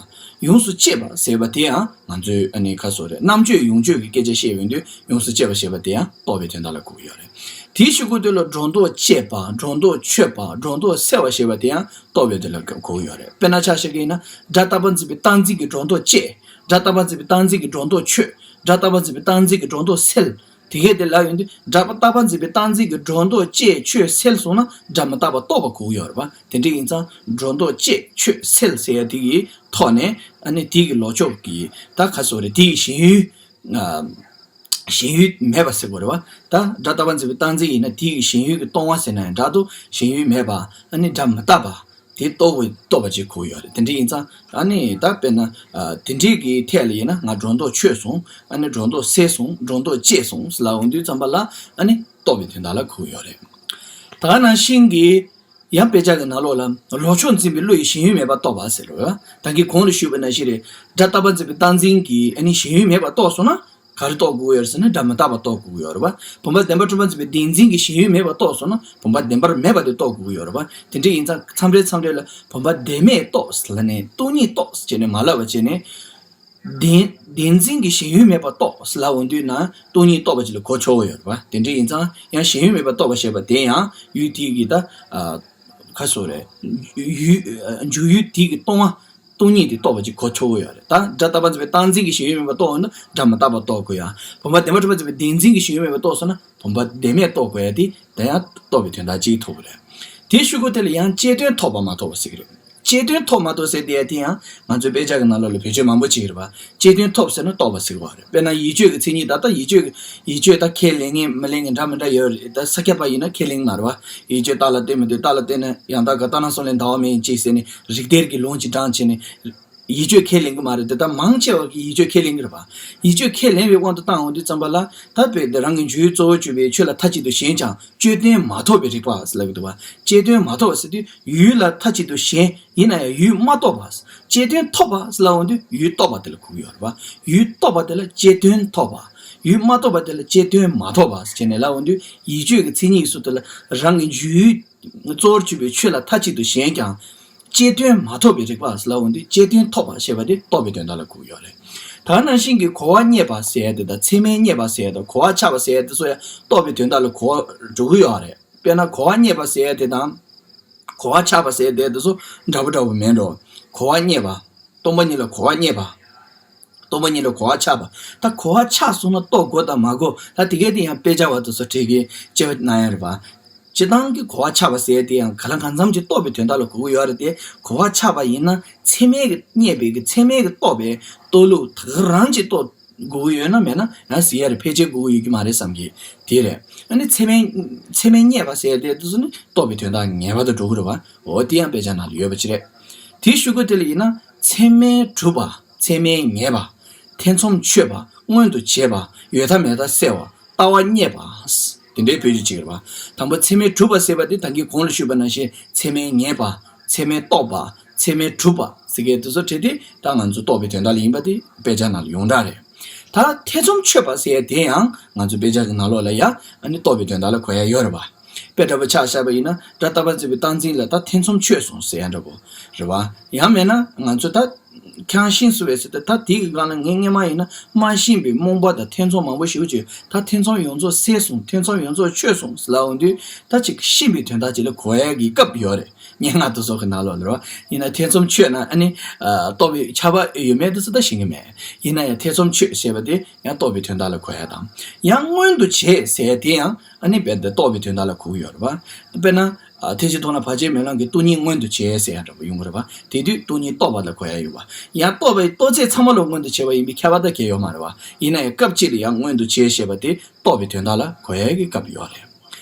ཡོངས་སུ་གཅོད་པ་ཟེར་བ་དེ་ཡང་ང་ཚོས་ཨ་ནི་ཁ་སོ་རེད་རྣམ་གཅོད་ཡོངས་གཅོད་ཀྱི་སྐད་ཆ་བཤད་ཡོང་དུས་ཡོངས་སུ་གཅོད་པ་ཞེས་པ་དེ་ཡང་རྟོགས་པའི་དོན་དག་ལ་གོ་གི་ཡོད་རེད། དེའི་གཞུག་གུ་དེ་ལ་སྒྲོ་འདོགས་གཅོད་པ་སྒྲོ་འདོགས་ཆོད་པ་སྒྲོ་འདོགས་སེལ་བ་ཞེས་པ་དེ་ཡང་རྟོགས་པའི་དོན་ལ་གོ་གི་ཡོད་རེད། དཔེར་ན་ཆ་བཞག་གི་ཡིན་ན་སྒྲ་རྟག་པ་འཛིན་པའི་རྟག་འཛིན་གྱི་སྒྲོ་འདོགས་གཅོད། སྒྲ་རྟག་པ་འཛིན་པའི་རྟག་འཛིན་གྱི་སྒྲོ་འདོགས་ཆོད། སྒྲ་རྟག་པ་འཛིན་པའི་རྟག་འཛིན་གྱི་སྒྲོ་འདོགས་སེལ། དེ་གས་དེ་ལབ་ཡོང་དུས་སྒྲ་རྟག་པ་འཛིན་པའི་རྟག་འཛིན་གྱི་སྒྲོ་འདོགས་གཅོད་ཆོད་སེལ་སོང་ན་སྒྲ་མི་རྟག་པ་རྟོགས་པ་གོ་གི་ཡོད་རེད་པ། དེ་འདྲ་ཡིན་ཙང་སྒྲོ་འདོགས་གཅོད་ཆོད་སེལ་ཟེར་ཡ་དེ་གི་ཐོག་ནས་ཨ་ནི་དེ་གི་ལོག་ཕྱོགས་ཀྱི་ད་ག་སོ་རེད་དེ་གི་ཞེན་ཡུལ། ཞེན་ཡུལ་མེད་པ་ཟེར་དགོས་རེད་བ། ད་སྒྲ་རྟག་པ་འཛིན་པའི་རྟག་འཛིན་ཡིན་ན་དེ་གི་ཞེན་ཡུལ་གྱི་སྟོང་པ་ཟེར་ན་ཡང་འདྲ་འདུག་ཞེན་ཡུལ་མེད་པ་ཨ་ནི་སྒྲ་མི་རྟག་པ། དེ་རྟོགས་པའི་རྟོགས་པ་ཅིག་གོ་ཡོད་རེད། དེ་འདྲ་ཡིན་ཙང་ཨ་ནི་ད་དཔེར་ན་ཨ་དེ་འདྲའི་གི་ཐད་ལ་ཡིན་ན་ང་སྒྲོ་འདོགས་ཆོད་སོང་། ཨ་ནི་སྒྲོ་འདོགས་སེལ་སོང་། སྒྲོ་འདོགས་བཅད་སོང་ཟེར་ལབ་འོང་དུས་ཙམ་པ་ལ་ཨ་ནི་རྟོགས་པའི་དོན་དག་ལ་གོ་ཡོད་རེད། ད་ག་ནང་བཞིན་གྱི་ ཡང་དཔེ་ཆ་གི་ནང་ལོགས་ལ་ལོག་ཕྱོགས་འཛིན་པའི་བློ་ཡིས་ཞེན་ཡུལ་མེད་པར་རྟོགས་པ་ཟེར་རོ། ད་གིན་གོང་ལ་ཞུས་པ་ནང་བཞིན་རེད། སྒྲ་རྟག་པར་འཛིན་པའི་རྟག་འཛིན་གྱིས་ཨ་ནི་ཞེན་ཡུལ་མེད་པར་རྟོགས་སོང་ན། ག་རེ་རྟོགས་དགོས་ཡོད་ཟེར་ན་སྒྲ་མི་རྟག་པ་རྟོགས་དགོས་ཀྱི་ཡོད་རེད་པ། བུམ་པ་བདེན་པར་གྲུབ་པར་འཛིན་པའི་བདེན་འཛིན་གྱིས་ཞེན་ཡུལ་མེད་པར་རྟོགས་སོང་ན་བུམ་པ་བདེན་པར་མེད་པ་དེ་རྟོགས་དགོས་ཀྱི་ཡོད་རེད་པ། དེ་འདྲ་ཡིན་ཙང་མཚམས་རེ་མཚམས་རེ་ལ་བུམ་པ་བདེན་མེད་རྟོགས་ཟེར་ལབ་ནས་སྟོང་ཉིད་རྟོགས་ཟེར་བྱས་ནས་མ་ལབ་པ་བྱས་ནས། བདེན་བདེན་འཛིན་གྱིས་ཞེན་ཡུལ་མེད་པར་རྟོགས་ཟེར་ལབ་འོང་དུས་ན་སྟོང་ཉིད་རྟོགས་པ་ཅིག་ལ་གོ་ཆོག་གི་ཡོད་རེད་པ། དེ་འདྲ་ཡིན་ཙང་ཡང་ཞེན་ཡུལ་མེད་པར་རྟོགས་པ་ཞེས་པ་དེ་ཡང་ཡུལ་དེ་གི་ད་ཨ་ག་སོ་རེད། ཡུལ་འཇུག་ཡུལ་དེ་གི་སྟོང་བ། སྟོང་ཉིད་དེ་རྟོགས་པ་ཅིག་གོ་ཆོག་གི་ཡོད་རེད། ད་སྒྲ་རྟག་པར་འཛིན་པའི་རྟག་འཛིན་གྱིས་ཞེན་ཡུལ་མེད་པར་རྟོགས་འོང་ན་སྒྲ་མི་རྟག་པར་རྟོགས་དགོས་ཡ། བུམ་པ་བདེན་པར་གྲུབ་པར་འཛིན་པའི་བདེན་འཛིན་གྱིས་ཞེན་ཡུལ་མེད་པར་རྟོགས་སོང་ན་བུམ་པ་བདེན་མེད་རྟོགས་དགོས་ཡ་དེ་དེ་ཡང་རྟོགས་པའི་དོན་དག་ཅིག་ཐུག་གི་རེད། དེའི་གཞུག་གུ་དེ་ལ་ཡང་གཅེས་དོན་ཐོབ་པ་མ་ཐོབ་པ་ཟེར་གི་རེད། གཅེས་དོན་ཐོབ་མ་ཐོབ་ཟེར་དེ་ཡ་དེ་ཡང་ང་ཚོའི་དཔེ་ཆ་གི་ནང་ལོགས་ལ་བེད་སྤྱོད་མང་པོ་བྱེད་ཀྱི་རེད་པ། གཅེས་དོན་ཐོབ་ཟེར་ན་རྟོགས་པ་ཟེར་གི་རེད། དཔེར་ན་ཡིད་དཔྱོད་ཀྱི་མཚན་ཉིད་ད་ལྟ་ཡིད་དཔྱོད་ཀྱི་ཡིད་དཔྱོད་ད་ཁས་ལེན་མཁན་མི་ལེན་མཁན་འདྲ་མི་འདྲ་ཡོད་རེད། ད་ས་སྐྱ་པ་ཡིན་ན་ཁས་ལེན་མ་རེད་པ། ཡིད་དཔྱོད་རྟགས་ལ་བརྟེན་མི་འདུག་རྟགས་ལ་བརྟེན་ན་ཡང་དག་གི་ལྟར་སྣང་གསུམ་ལས་འདའ་བ་མེད་ཅེས་ཟེར་ནས་རིགས་གཏེར་གྱི་ལུང་ཅིག་དྲངས་བྱས་ནས། ཡིད་དཔྱོད་ཁས་ལེན་གྱི་མ་རེད། དེ་ལྟར་མང་ཆེ་བ་གིས་ཡིད་དཔྱོད་ཁས་ལེན་གྱི་རེད་པ། ཡིད་དཔྱོད་ཁས་ལེན་པའི་དབང་དུ་བཏང་འོང་དུས་ཙམ་པ་ལ་ད་བོད་དེ་རང་གི་འཇུག་ཡུལ་གཙོ་བོར་གྱུར་པའི་ཆོས་ལ་མཐའ་གཅིག་ཏུ་ཞེན་ཀྱང་གཅེས་དོན་མ་ཐོབ་པའི་རིག་པ་ཟེར་ལབ་ཀྱི་འདུག་པ། གཅེས་དོན་མ་ཐོབ་པ་ཟེར་དུས་ཡུལ་ལ་མཐའ་གཅིག་ཏུ་ཞེན། ཡིན་ན་ཡང་ཡུལ་མ་རྟོགས་པ། གཅེས་དོན་ཐོབ་པ་ཟེར་ལབ་འོང་དུས་ཡུལ་རྟོགས་པ་དེ་ལ་གོ་གི་ཡོད་རེད་པ། ཡུལ་རྟོགས་པ་དེ་ལ་གཅེས་དོན་ཐོབ་པ། ཡུལ་མ་རྟོགས་པ་དེ་ལ་གཅེས་དོན་མ་ཐོབ་པ་ཟེར་ནས་ལབ་འོང་དུས་ཡིད་དཔྱོད་ཀྱི་མཚན་ཉིད་ཀྱི་ཚུལ་དུ་ལ་རང་གི་འཇུག་ཡུལ་གཙོ་བོར་གྱུར་པའི་ཆོས་ལ་མཐའ་གཅིག་ཏུ་ཞེན་ཀྱང་། གཅེས་དོན་མ་ཐོབ་པའི་རིག་པ་ཟེར་ལབ་འོང་དུས་གཅེས་དོན་ཐོབ་པ་ཞེས་པ་དེ་རྟོགས་པའི་དོན་དག་ལ་གོ་གི་ཡོད་རེད། ད་ནང་བཞིན་གྱི་གོ་བ་རྙེད་པ་ཟེར་ཡ་དེ་དང་ཚད་མས་རྙེད་པ་ཟེར་ཡ་དང་གོ་བ་ཆགས་པ་ཟེར་ཡ་དེ་ཚོ་ཡང་རྟོགས་པའི་དོན་དག་ལ་གོ་བ་འགྲོ་གི་ཡོད་རེད། དཔེར་ན་གོ་བ་རྙེད་པ་ཟེར་ཡ་དེ་དང་། གོ་བ་ཆགས་པ་ཟེར་ཡ་དེ་དེ་ཚོ་འདྲ་པོ་འདྲ་པོ་མིན་འགྲོ། གོ་བ་རྙེད་པ། སྟོང་པ་ཉིད་ལ་གོ་བ་རྙེད་པ། སྟོང་པ་ཉིད་ལ་གོ་བ་ཆགས་པ། ད་གོ་བ་ཆགས་སོང་ན་རྟོགས་དགོས་དང་མ་དགོས། ད་དེ་གས་དེ་ཡང་དཔེ་ཆ་བ་དེ་ཚོ་གྲས་ཀྱིས་དཔྱད་པ་གནང་ཡ་རེད་པ། སྤྱིར་བཏང་གི་གོ་བ་ཆགས་པ་ཟེར་དེ་ཡང་ག་ལ་གང་འཚམ་ཅིག་རྟོགས་པའི་དོན་དག་ལ་གོ་གི་ཡོད་རེད་དེ། གོ་བ་ཆགས་པ་ཡིན་ན་ཚད་མས་ཀྱི་རྙེད་པའི་གི་ཚད་མས་ཀྱི་རྟོགས་པའི་རྟོགས་ལུགས་དེ་ག་རང་ཅིག་རྟོགས་དགོས་ཀྱི་ཡོད་ན་མེད་ན་ཡང་ཟེར་ཡ་རེད། ཕལ་ཆེར་དགོས་ཀྱི་ཡོད་ཀྱི་མ་རེད་བསམ་གི། དེ་རེད། ཨ་ནི་ཚད་མས་ཚད་མས་རྙེད་པ་ཟེར་དེ་དེ་ཚོ་ནི་རྟོགས་པའི་དོན་དག་ངེས་པར་དུ་འགྲོ་གི་རེད་པ། འོ་དེ་ཡང་དཔེ་ཆ་ནང་ལ་ཡོད་པ་ཅིག་རེད། དེའི་གཞུག་གུ་དེ་ལ་ཡིན་ན་ཚད་མས་གྲུབ་པ། ཚད་མས་ངེས་པ། ཐེ་ཚོམ་ཆོད་པ། མངོན་དུ་བྱེད་པ། ཡོད་མཐའ་མེད་མཐའ་གསལ་བ། ལྟ་བ་རྙེད་པ། དེ་འདྲའི་བོད་ཀྱི་ཅིག་རེད་པ། དང་པོ་ཚད་མས་གྲུབ་པ་ཟེར་བ་དེ་ད་གིན་གོང་ལ་ཞུས་པ་ནང་བཞིན་ཚད་མས་ངེས་པ། ཚད་མས་རྟོགས་པ། ཚད་མས་གྲུབ་པ་ཟེར་མཁན་དེ་ཚོ་བྲིས་ཏེ་ད་ང་ཚོ་རྟོགས་པའི་དོན་དག་ལ་ཡིན་པ་དེ་དཔེ་ཆ་ནང་ལ་ཡོངས་གྲགས་རེད། ད་ཐེ་ཚོམ་ཆོད་པ་ཟེར་ཡ་དེ་ཡང་ང་ཚོ་དཔེ་ཆ་གི་ནང་ལོགས་ལ་ཡ་ཨ་ནི་རྟོགས་པའི་དོན་དག་ལ་གོ་ཡ་ཡོད་རེད་པ། དཔེ་འདྲ་པོ་ཆ་བཞག་པ་ཡིན་ན་སྒྲ་རྟག་པར་འཛིན་པའི་རྟག་འཛིན་ལ་ད་ཐེ་ཚོམ་ཆོད་སོང་ཟེར་ཡ་འདྲ་པོ་རེད་པ། ཡང་མེད་ན་ང་ཚོ་ད་ཁྱེད་རང་ཤེས་སོང་བས་ཟེར་ཏེ་ད་དེ་གི་སྒང་ལ་ངས་སྔོན་མ་ཡིན་ན་མ་ཤེས་པའི་རྨོངས་པ་དང་ཐེ་ཚོམ་མང་པོ་ཞེ་པོ་ཅིག་ད་ཐེ་ཚོམ་ཡོངས་རྫོགས་སེལ་སོང་། ཐེ་ཚོམ་ཡོངས་རྫོགས་ཆོད་སོང་ཟེར་ལབ་འོང་དུས་ད་ཅིག་ཤེས་པའི་དོན་དག་ཅིག་ལ་གོ་ཡ་གི་སྐབས་ཡོད་རེད། སྙན་ངག་དེ་ཚོ་གི་ནང་ལོགས་ལ་རོ། ཡིན་ན་ཐེ་ཚོམ་ཆོད་ན་ཨ་ནི་ཨ་རྟོགས་པའི་ཁྱབ་པ་ཡོད་མེད་དེ་ཚོ་ད་ཤེས་ཀྱི་མེད། ཡིན་ན་ཡང་ཐེ་ཚོམ་ཆོད་ཞེས་པ་དེ་ཡང་རྟོགས་པའི་དོན་དག་ལ་གོ་ཡ་དང་། ཡང་མངོན་དུ་བྱེད་ཟེར་ཡ་དེ་ཡང་ཨ་ནི་རྦད་དེ་རྟོགས་པའི་དོན་དག་ལ་གོ་གི་ཡོད་རེད་པ། དཔེར་ན། ཨ་ཐེག་ཆེན་མཐོང་ལམ་བར་ཆད་མེད་ལམ་གྱི་སྟོང་ཉིད་མངོན་དུ་བྱེད་ཟེར་ཡ་འདྲ་པོ་ཡོང་གི་རེད་པ། དེ་དུས་སྟོང་ཉིད་རྟོགས་པ་ལ་གོ་ཡ་ཡོད་པ། ཡང་རྟོགས་པའི་རྟོགས་ཚད་ཚང་མ་ལ་མངོན་དུ་བྱེད་པ་ཡིན་པའི་ཁྱད་པར་ད་གང་ཡང་ཡོད་མ་རེད་པ། ཡིན་ན་ཡང་སྐབས་གཅིག་ལ་ཡང་མངོན་དུ་བྱེད་ཞེས་པ་དེ་རྟོགས་པའི་དོན་དག་ལ་གོ་ཡ་གི་སྐབས་ཡོད་རེད།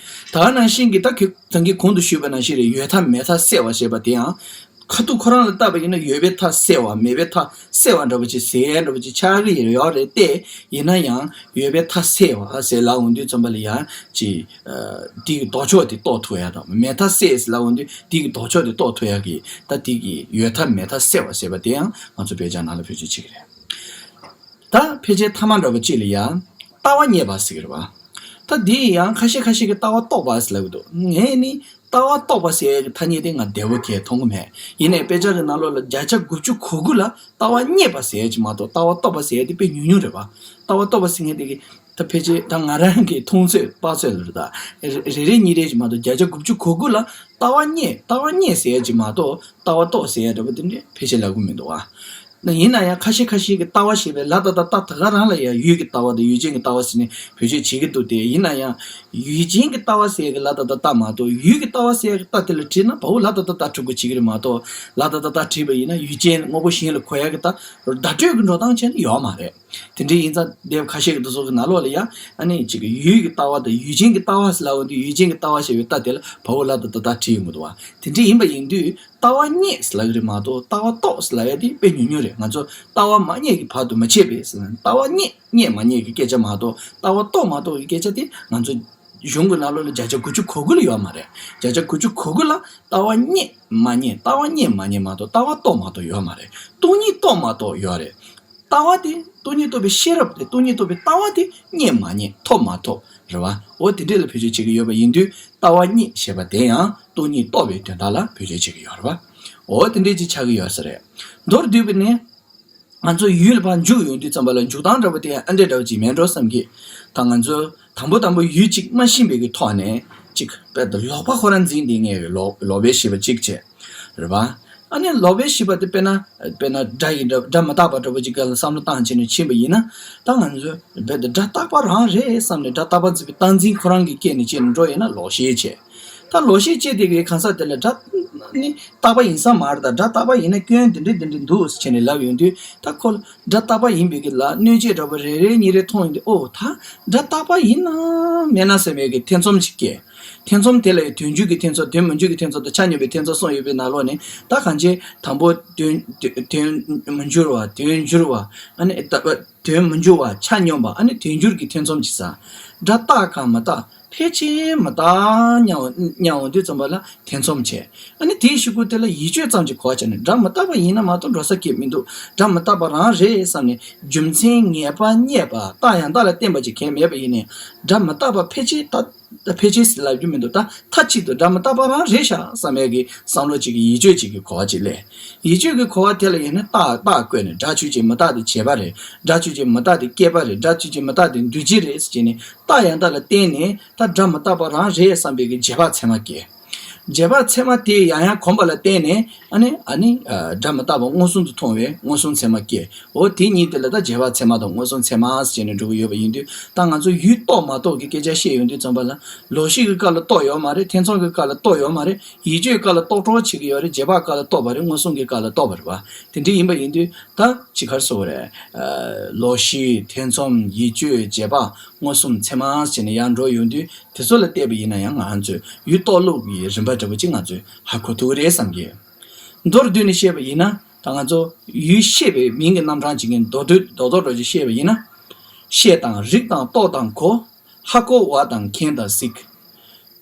ད་ག་ནང་བཞིན་གྱི་ད་གི་ད་གིན་གོང་དུ་ཞུས་པ་ནང་བཞིན་རེད། ཡོད་མཐའ་མེད་མཐའ་གསལ་བ་ཞེས་པ་དེའང་ཁ་ཐུག་ཁོ་རང་ལ་བལྟས་པ་ཡིན་ན་ཡོད་པའི་མཐའ་གསལ་བ་མེད་པའི་མཐའ་གསལ་བ་འདྲ་པོ་ཅིག་ཟེར་ཡ་འདྲ་པོ་ཅིག་ཆགས་ཀྱི་ཡོད་རེད་དེ། ཡིན་ན་ཡང་ཡོད་པའི་མཐའ་གསལ་བ་ཟེར་ལབ་འོང་དུས་ཙམ་པ་ལ་ཡང་ཅིག་དེ་གི་ལྡོག་ཕྱོགས་དེ་རྟོགས་ཐུབ་ཡ་དང་མེད་མཐའ་གསལ་ཟེར་ལབ་འོང་དུས་དེ་གི་ལྡོག་ཕྱོགས་དེ་རྟོགས་ཐུབ་ཡ་གི་ད་དེ་གི་ཡོད་མཐའ་མེད་མཐའ་གསལ་བ་ཟེར་བ་དེ་ཡང་ང་ཚོ་དཔེ་ཆ་ནང་ལ་བེད་སྤྱོད་བྱེད་ཀྱི་རེད། ད་ཕལ་ཆེར་མཐའ་མ་འདྲ་པོ་གཅིག་ལ་ཡང་ལྟ་བ་རྙེད་པ་ཟེར་གྱི་རེད་པ། ད་འདི་ཡང་ཁ་ཤས་ཁ་ཤས་ཀྱིས་ལྟ་བ་རྟོགས་པ་ཟེར་ལབ་ཀྱི་འདུག་ངས་ནི་ལྟ་བ་རྟོགས་པ་ཟེར་ཡག་གི་ཐ་སྙད་དེ་ང་བདེ་པོ་གས་མཐོང་གི་མེད། ཡིན་ནའི་དཔེ་ཆ་གི་ནང་ལོགས་ལ་བརྒྱ་ཆ་དགུ་བཅུ་གོ་དགུ་ལ་ལྟ་བ་རྙེད་པ་ཟེར་ཡག་ཅིག་མ་གཏོགས་ལྟ་བ་རྟོགས་པ་ཟེར་ཡག་དེ་དཔེ་ཉུང་ཉུང་རེད་པ། ལྟ་བ་རྟོགས་པ་ཟེར་མཁན་དེ་གི་ད་ཕལ་ཆེར་ད་ང་རང་གི་མཐོང་ཚོད་དཔག་ཚོད་ལ་རེད། ད་རེ་རེ་གཉིས་རེ་ཅིག་མ་གཏོགས་བརྒྱ་ཆ་དགུ་བཅུ་གོ་དགུ་ལ་ལྟ་བ་རྙེད་ལྟ་བ་རྙེད་ཟེར་ཡག་ཅིག་མ་གཏོགས་ལྟ་བ་རྟོགས་ཟེར་ཡག་འདྲ་པོ་དེ་འདྲས་ཕལ་ཆེར་ལབ་གི་མི་འདུག་ཨ། ཡིན་ན་ཡང་ཁ་ཤས་ཁ་ཤས་ཀྱིས་ལྟ་བ་ཞེས་པའི་ལ་ད་ད་ད་ད་ག་རང་ལ་ཡང་ཡུལ་གྱི་ལྟ་བ་དང་ཡུལ་ཅན་གྱི་ལྟ་བ་ཟེར་ནས་བེད་སྤྱོད་བྱེད་ཀྱི་འདུག་སྟེ། ཡིན་ན་ཡང་ཡུལ་ཅན་གྱི་ལྟ་བ་ཟེར་ཡག་གི་ལ་ད་ད་ལྟ་མ་གཏོགས་ཡུལ་གྱི་ལྟ་བ་ཟེར་ཡག་གི་ལྟ་དེ་ལ་དྲིས་ན་བའོ་ལ་ད་ད་ད་གྲུབ་དགོས་བྱེད་ཀྱི་རེད་མ་གཏོགས་ལ་ད་ད་ད་བྲིས་པ་ཡིན་ན་ཡུལ་ཅན་དངོས་པོ་གཞན་ལ་གོ་ཡག་གི་ད་བརྡ་སྤྲོད་ཀྱི་འགྲོ་སྟངས་བྱས་ན་ཡོད་མ་རེད། དེ་འདྲ་ཡིན་ཙང་དེབ་ཁ་ཤས་ཀྱི་དེ་ཚོ་གི་ནང་ལོགས་ལ་ཡང་ཨ་ནི་ཅིག་ཡུལ་གྱི་ལྟ་བ་དང་ཡུལ་ཅན་གྱི་ལྟ་བ་ཟེར་ལབ་ཡོང་དུས་ཡུལ་ཅན་གྱི་ལྟ་བ་ཞེས་པའི་ལྟ་དེ་ལ་བའོ་ལ་ད་ད་ད་བྲིས་ཡོང་གི་འདུག་བ། དེ་འདྲ་ཡིན་པ་ཡིན་དུས། ལྟ་བ་རྙེད་ཟེར་ལབ་ཀྱི་རེད་མ་གཏོགས་ལྟ་བ་རྟོགས་ཟེར་ལབ་ཡ་དེ་དཔེ་ཉུང་ཉུང་རེད། ང་ཚོ་ལྟ་བ་མ་རྙེད་ཀྱི་བར་དུ་མ་ཆད་པས་ཟེར་ན་ལྟ་བ་རྙེད་རྙེད་མ་རྙེད་ཀྱི་སྐད་ཆ་མ་གཏོགས་ལྟ་བ་རྟོགས་མ་རྟོགས་ཀྱི་སྐད་ཆ་དེ་ང་ཚོ་ གཞུང་གི་ནང་ལོགས་ལ་བརྒྱ་ཆ་དགུ་བཅུ་གོ་དགུ་ལ་ཡོད་མ་རེད། བརྒྱ་ཆ་དགུ་བཅུ་གོ་དགུ་ལ་ལྟ་བ་རྙེད་མ་རྙེད། ལྟ་བ་རྙེད་མ་རྙེད་མ་གཏོགས་ལྟ་བ་རྟོགས་མ་རྟོགས་ཡོད་མ་རེད། སྟོང་ཉིད་རྟོགས་མ་རྟོགས་ཡོད་རེད། ལྟ་བ་དེ་སྟོང་ཉིད་རྟོགས་པའི་ཤེས་རབ་དེ་སྟོང་ཉིད་རྟོགས་པའི་ལྟ་བ་དེ་རྙེད་མ་རྙེད་ཐོབ་མ་ཐོབ་རེད་བ། འོ་དེ་འདྲས་ལ་བེད་སྤྱོད་བྱེད་ཀྱི་ཡོད་པ་ཡིན་དུས་ལྟ་བ་རྙེད་ཞེས་པ་དེ་ཡང་སྟོང་ཉིད་རྟོགས་པའི་དོན་དག་ལ་བེད་སྤྱོད་བྱེད་ཀྱི་ཡོད་རེད་བ། འོ་དེ་འདྲས་ཅིག་ཆགས་ཀྱི་ཡོད་ས་རེད། མདོར་བསྡུས་པ་ནི། ང་ཚོ་ཡུལ་ལ་ཕར་འཇུག་ཡོང་དུས་ཙམ་པ་ལ་འཇུག་སྟངས་འདྲ་པོ་དེ་ཡང་ཨ་འདྲས་འདྲ་པོ་ཅིག་མེད་འགྲོ་བསམ་གྱི། ད་ང་ཚོ་དང་པོ་དང་པོ་ཡུལ་གཅིག་མ་ཤེས་པའི་གི་ཐོག་ནས་གཅིག་དཔེ་དེ་ལོག་པ་ཁོ་རང་འཛིན་བསྡད་མཁན་གི་ལོག་ལོག་པའི་ཤེས་པ་གཅིག་བྱས། རེད་པ། ཨ་ནི་ལོག་པའི་ཤེས་པ་དེ་དཔེར་ན་དཔེར་ན་སྒྲ་ཡི་སྒྲ་སྒྲ་མི་རྟག་པ་འདྲ་པོ་ཅིག་སྒང་ལ་བསམ་བློ་བཏང་བྱས་ནས་ཕྱིན་པ་ཡིན་ན། ད་ང་ཚོས་དཔེ་དེ་སྒྲ་རྟག་པ་རང་རེད་བསམ་ནས་སྒྲ་རྟག་པ་འཛིན་པའི་རྟག་འཛིན་ཁོ་རང་གི་སྐྱེས་ནས་སྐྱེས་ནས་འགྲོ་ཡིན་ན་ལོག་ཤེས་བྱས། ད་ལོག་ཤེས་སྐྱེས་དེ་གའི་གང་ཟག་དེ་ལ་སྒྲ་ནི་རྟག་པ་ཡིན་ས་མ་རེད། ད་སྒྲ་རྟག་པ་ཡིན་ན་སྐྱོན་འདི་འདྲ་འདི་འདྲ་འདུག་ཟེར་བྱས་ནས་ལབ་ཡོང་དུས། ད་ཁོ་ལ་སྒྲ་རྟག་པ་ཡིན་པའི་གི་ལ་གནོད་བྱེད་འདྲ་པོ་རེ་རེ་གཉིས་རེ་མཐོང་ཡོང་དུས། ཨོ་ད་སྒྲ་རྟག་པ་ཡིན་ནམ་མེད་ན་ཟེར་བའི་གི་ཐེ་ཚོམ་ཅིག་སྐྱེ། ཐེ་ཚོམ་དེ་ལ་ཡང་དོན་འགྱུར་གྱི་ཐེ་ཚོམ། དོན་མི་འགྱུར་གྱི་ཐེ་ཚོམ་དང་ཆ་མཉམ་པའི་ཐེ་ཚོམ་གསུམ་ཡོད་པའི་ནང་ལོགས་ནས། ད་གང་ཅི་དང་པོ་དོན་དོན་དོན་མི་འགྱུར་བ། དོན་འགྱུར་བ། ཨ་ནི་ད་དོན་མི་འགྱུར་བ། ཆ་སྙོམས་པ། ཨ་ནི་དོན་འགྱུར་གྱི་ཐེ་ཚོམ་ཅིག་ཟ། སྒྲ་རྟག་གམ་མི་རྟག་ཕལ་ཆེར་མི་རྟག་སྙམ་སྙམ་འོང་དུས་ཙམ་པ་ལ་ཐེ་ཚོམ་བྱས། ཨ་ནི་དེའི་གཞུག་གུ་དེ་ལ་ཡིད་དཔྱོད་ཙམ་གྱིས་གོ་བ་བྱས་ནས་སྒྲ་མི་རྟག་པ་ཡིན་ན་མ་གཏོགས་འགྲོ་ས་གི་མི་འདུག་སྒྲ་མི་རྟག་པ་རང་རེད་བསམ་ནས་རྒྱུ་མཚན་ངེས་པ་རྙེད་པ། རྟགས་ཡང་དག་ལ་བརྟེན་པ་ཅིག་གང་ཡང་མེད་པ་ཡིན་ནའི་སྒྲ་མི་རྟག་པ་ཕལ་ཆེར་ད་ཕལ་ཆེར་ལབ་རྒྱུ་མི་འདུག་ད་མཐའ་གཅིག་ཏུ་སྒྲ་མི་རྟག་པ་རང་རེད་ཤག་བསམ་ཡས་ཀྱི་བསམ་བློ་ཅིག་གི་ཡིད་དཔྱོད་ཅིག་གི་གོ་བ་ཅིག་སླེབས། ཡིད་དཔྱོད་ཀྱི་གོ་བ་དེ་ལ་ཡིན་ན་རྟགས་རྟགས་བཀོད་ནས་སྒྲ་ཆོས་ཅན་མི་རྟག་སྟེ་བྱས་པ་རེད། སྒྲ་ཆོས་ཅན་མི་རྟག་སྟེ་སྐྱེས་པ་རེད། སྒྲ་ཆོས་ཅན་མི་རྟག་སྟེ་འདུས་བྱས་རེད་ཟེར་བྱས་ནས་རྟགས་ཡང་དག་ལ་བརྟེན་ནས་ད་སྒྲ་མི་རྟག་པ་རང་རེད་བསམ་པའི་གི་རྗེས་དཔག་ཚད་མ་སྐྱེས། རྗེས་དཔག་ཚད་མ་དེ་ཡང་ཡང་གོམས་པ་ལ་བརྟེན་ནས་ཨ་ནི་ཨ་ནི་ཨ་སྒྲ་མི་རྟག་པ་མངོན་སུམ་དུ་མཐོང་བའི་མངོན་སུམ་ཚད་མ་སྐྱེས། འོ་དེ་གཉིས་དེ་ལ་ད་རྗེས་དཔག་ཚད་མ་དང་མངོན་སུམ་ཚད་མ་ཟེར་ནས་འགྲོ་གི་ཡོད་པ་ཡིན་དུས། ད་ང་ཚོ་ཡུལ་རྟོགས་མ་རྟོགས་ཀྱི་སྐད་ཆ་བཤད་ཡོང་དུས་ཙམ་པ་ལ་ལོག་ཤེས་ཀྱི་སྐབས་ལ་རྟོགས་ཡོད་མ་རེད། ཐེ་ཚོམ་གྱི་སྐབས་ལ་རྟོགས་ཡོད་མ་རེད། ཡིད་དཔྱོད་སྐབས་ལ་རྟོགས་གྲོགས་བྱེད་ཀྱི་ཡོད་རེད། རྗེས་དཔག་སྐབས་ལ་རྟོགས་པ་རེད། མངོན་སུམ་གྱི་སྐབས་ལ་རྟོགས་པ་རེད་བ། དེ་འདྲ་ཡིན་པ་ཡིན་དུས་ད་ཅི་ག་རེ་ཟེར་དགོས་རེད། ལོག་ཤེས། ཐེ་ཚོམ། ཡིད་དཔྱོད། རྗེས་དཔག། མངོན་སུམ་ཚད་མ་ཟེར་ནས་ཡར་འགྲོ་ཡོང་དུས། དེ་ཚོ་ལ་བལྟས་པ་ཡིན་ན་ཡང་ང་ཚོས་ཡུལ་རྟོགས་ལུགས་ཀྱི་རིམ་པ་འདྲ་པོ་ཅིག་ང་ཚོས་ཧ་གོ་ཐུབ་ཀྱི་རེད་བསམ་གྱི། མདོར་བསྡུས་ནས་བཤད་པ་ཡིན་ན། ད་ང་ཚོ་ཡུལ་ཤེས་པའི་མིང་གི་རྣམ་གྲངས་ཅིག་གི་མདོར་བསྡུས་རྡོག་རྡོག་འདྲ་ཅིག་བཤད་པ་ཡིན་ན། ཤེས་དང་རིག་དང་རྟོགས་དང་གོ། ཧ་གོ་བ་དང་མཁྱེན་དང་གཟིགས།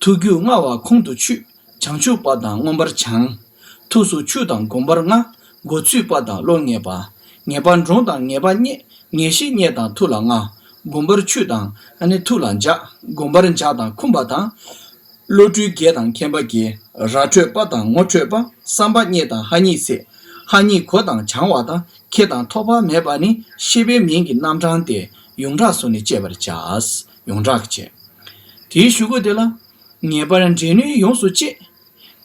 ཐུགས་རྒྱུད་མངའ་བ་ཁོང་དུ་ཆུད། བྱང་ཆུབ་པ་དང་མངོན་པར་བྱང་། ཐུགས་སུ་ཆུད་དང་སྒོམ་པར་མངའ། མགོ་ཚོས་པ་དང་བློ་ངེས་པ། ངེས་པ་འདྲོངས་དང་ངེས་པ་རྙེད། ངེས་ཤེས་རྙེད་དང་ཐུགས་ལ་མངའ། སྒོམ་པར་ཆུད་དང་ཨ་ནི་ཐུགས་ལ་འཇགས། སྒོམ་པར་འཇགས་དང་འཁུམས་པ་དང་། བློ་གྲོས་རྒྱས་དང་མཁྱེན་པ་རྒྱས། ར་འཕྲོད་པ་དང་ངོ་འཕྲོད་པ། བསམ་པ་རྙེད་དང་ཧ་ཉིད་སད། ཧ་ཉིད་གོ་དང་བྱང་བ་དང་ཁེ་དང་ཐོགས་པ་མེད་པ་ནི་ཤེས་པའི་མིང་གི་རྣམ་གྲངས་ཏེ། ཡོངས་གྲགས་སུ་ནི་དཔྱད་པར་བྱ། ཡོངས་གྲགས་ཀྱི་བྱས། དེའི་གཞུག་གུ་དེ་ལ། ངེས་པར་འབྲེལ་ནུས་ཡོངས་སུ་བཅད།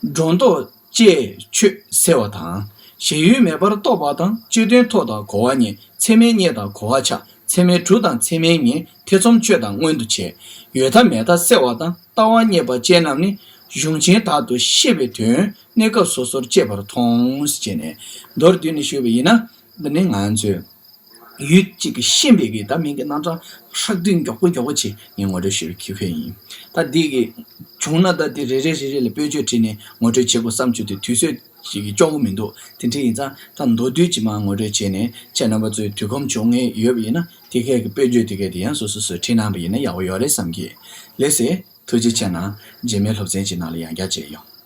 སྒྲོ་འདོགས་བཅད་ཆོད་སེལ་བ་དང་། ཞེན་ཡུལ་མེད་པར་རྟོགས་པ་དང་། སྤྱི་དོན་ཐོབ་དང་གོ་བ་རྙེད། ཚད་མས་རྙེད་དང་གོ་བ་ཆགས། ཚད་མས་གྲུབ་དང་ཚད་མས་ངེས། ཐེ་ཚོམ་ཆོད་དང་མངོན་དུ་བྱས། ཡོད་མཐའ་མེད་མཐའ་སེལ་བ་དང་། ལྟ་བ་རྙེད་པ་བཅས་རྣམས་ནི། གཞུང་ཆེན་དག་ཏུ་བཤད་པའི་དོན། གནས་སྐབས་སོ་སོར་དཔྱད་པར་མཐོང་། ཞེས་ནས་མདོར་བསྡུས་ནས་ཞུས་པ་ཡིན་ན། འདི་ནི་ང་ཚོས་ཡུལ་གཅིག་གི་ཤེས་པའི་གི་ད་མིང་གི་རྣམ་གྲངས་ཧྲག་བསྡུས་མགྱོགས་པོ་མགྱོགས་པོ་ཅིག་ངས་ངོ་སྤྲོད་ཞུས་པའི་ཁེ་ཕན་ཡིན། ད་འདི་གི་བྱུང་ན་ད་འདི་རེ་རེ་རེ་རེ་ལ་དཔེར་བརྗོད་བྲིས་ནས་ངོ་སྤྲོད་བྱེད་དགོས་བསམ་བྱུང་དུས་དུས་ཚོད་ཅིག་གི་སྐྱོ་བོ་མི་འདུག་དེ་འདྲ་ཡིན་ཙང་ད་མདོར་བསྡུས་ཅིག་མར་ངོ་སྤྲོད་བྱས་ནས་ཁྱེད་རྣམ་པ་ཚོས་དུས་ཁོམ་བྱུང་ངེས་ཡོད་པ་ཡིན་ན་དེ་གས་ཀྱི་དཔེར་བརྗོད་དེ་གས་དེ་ཡང་སོ་སོ་སོས་བྲིས་གནང་པ་ཡིན་ན་ཡག་པོ་ཡོད་རེད་བསམ་གི། ལགས་སེ། ཐུགས་རྗེ་ཆེ་གནང་། རྗེས་མའི་སློབ་ཚན་ཅིག་ནང་ལ་ཡང་བསྐྱར་མཇལ་ཡོང་།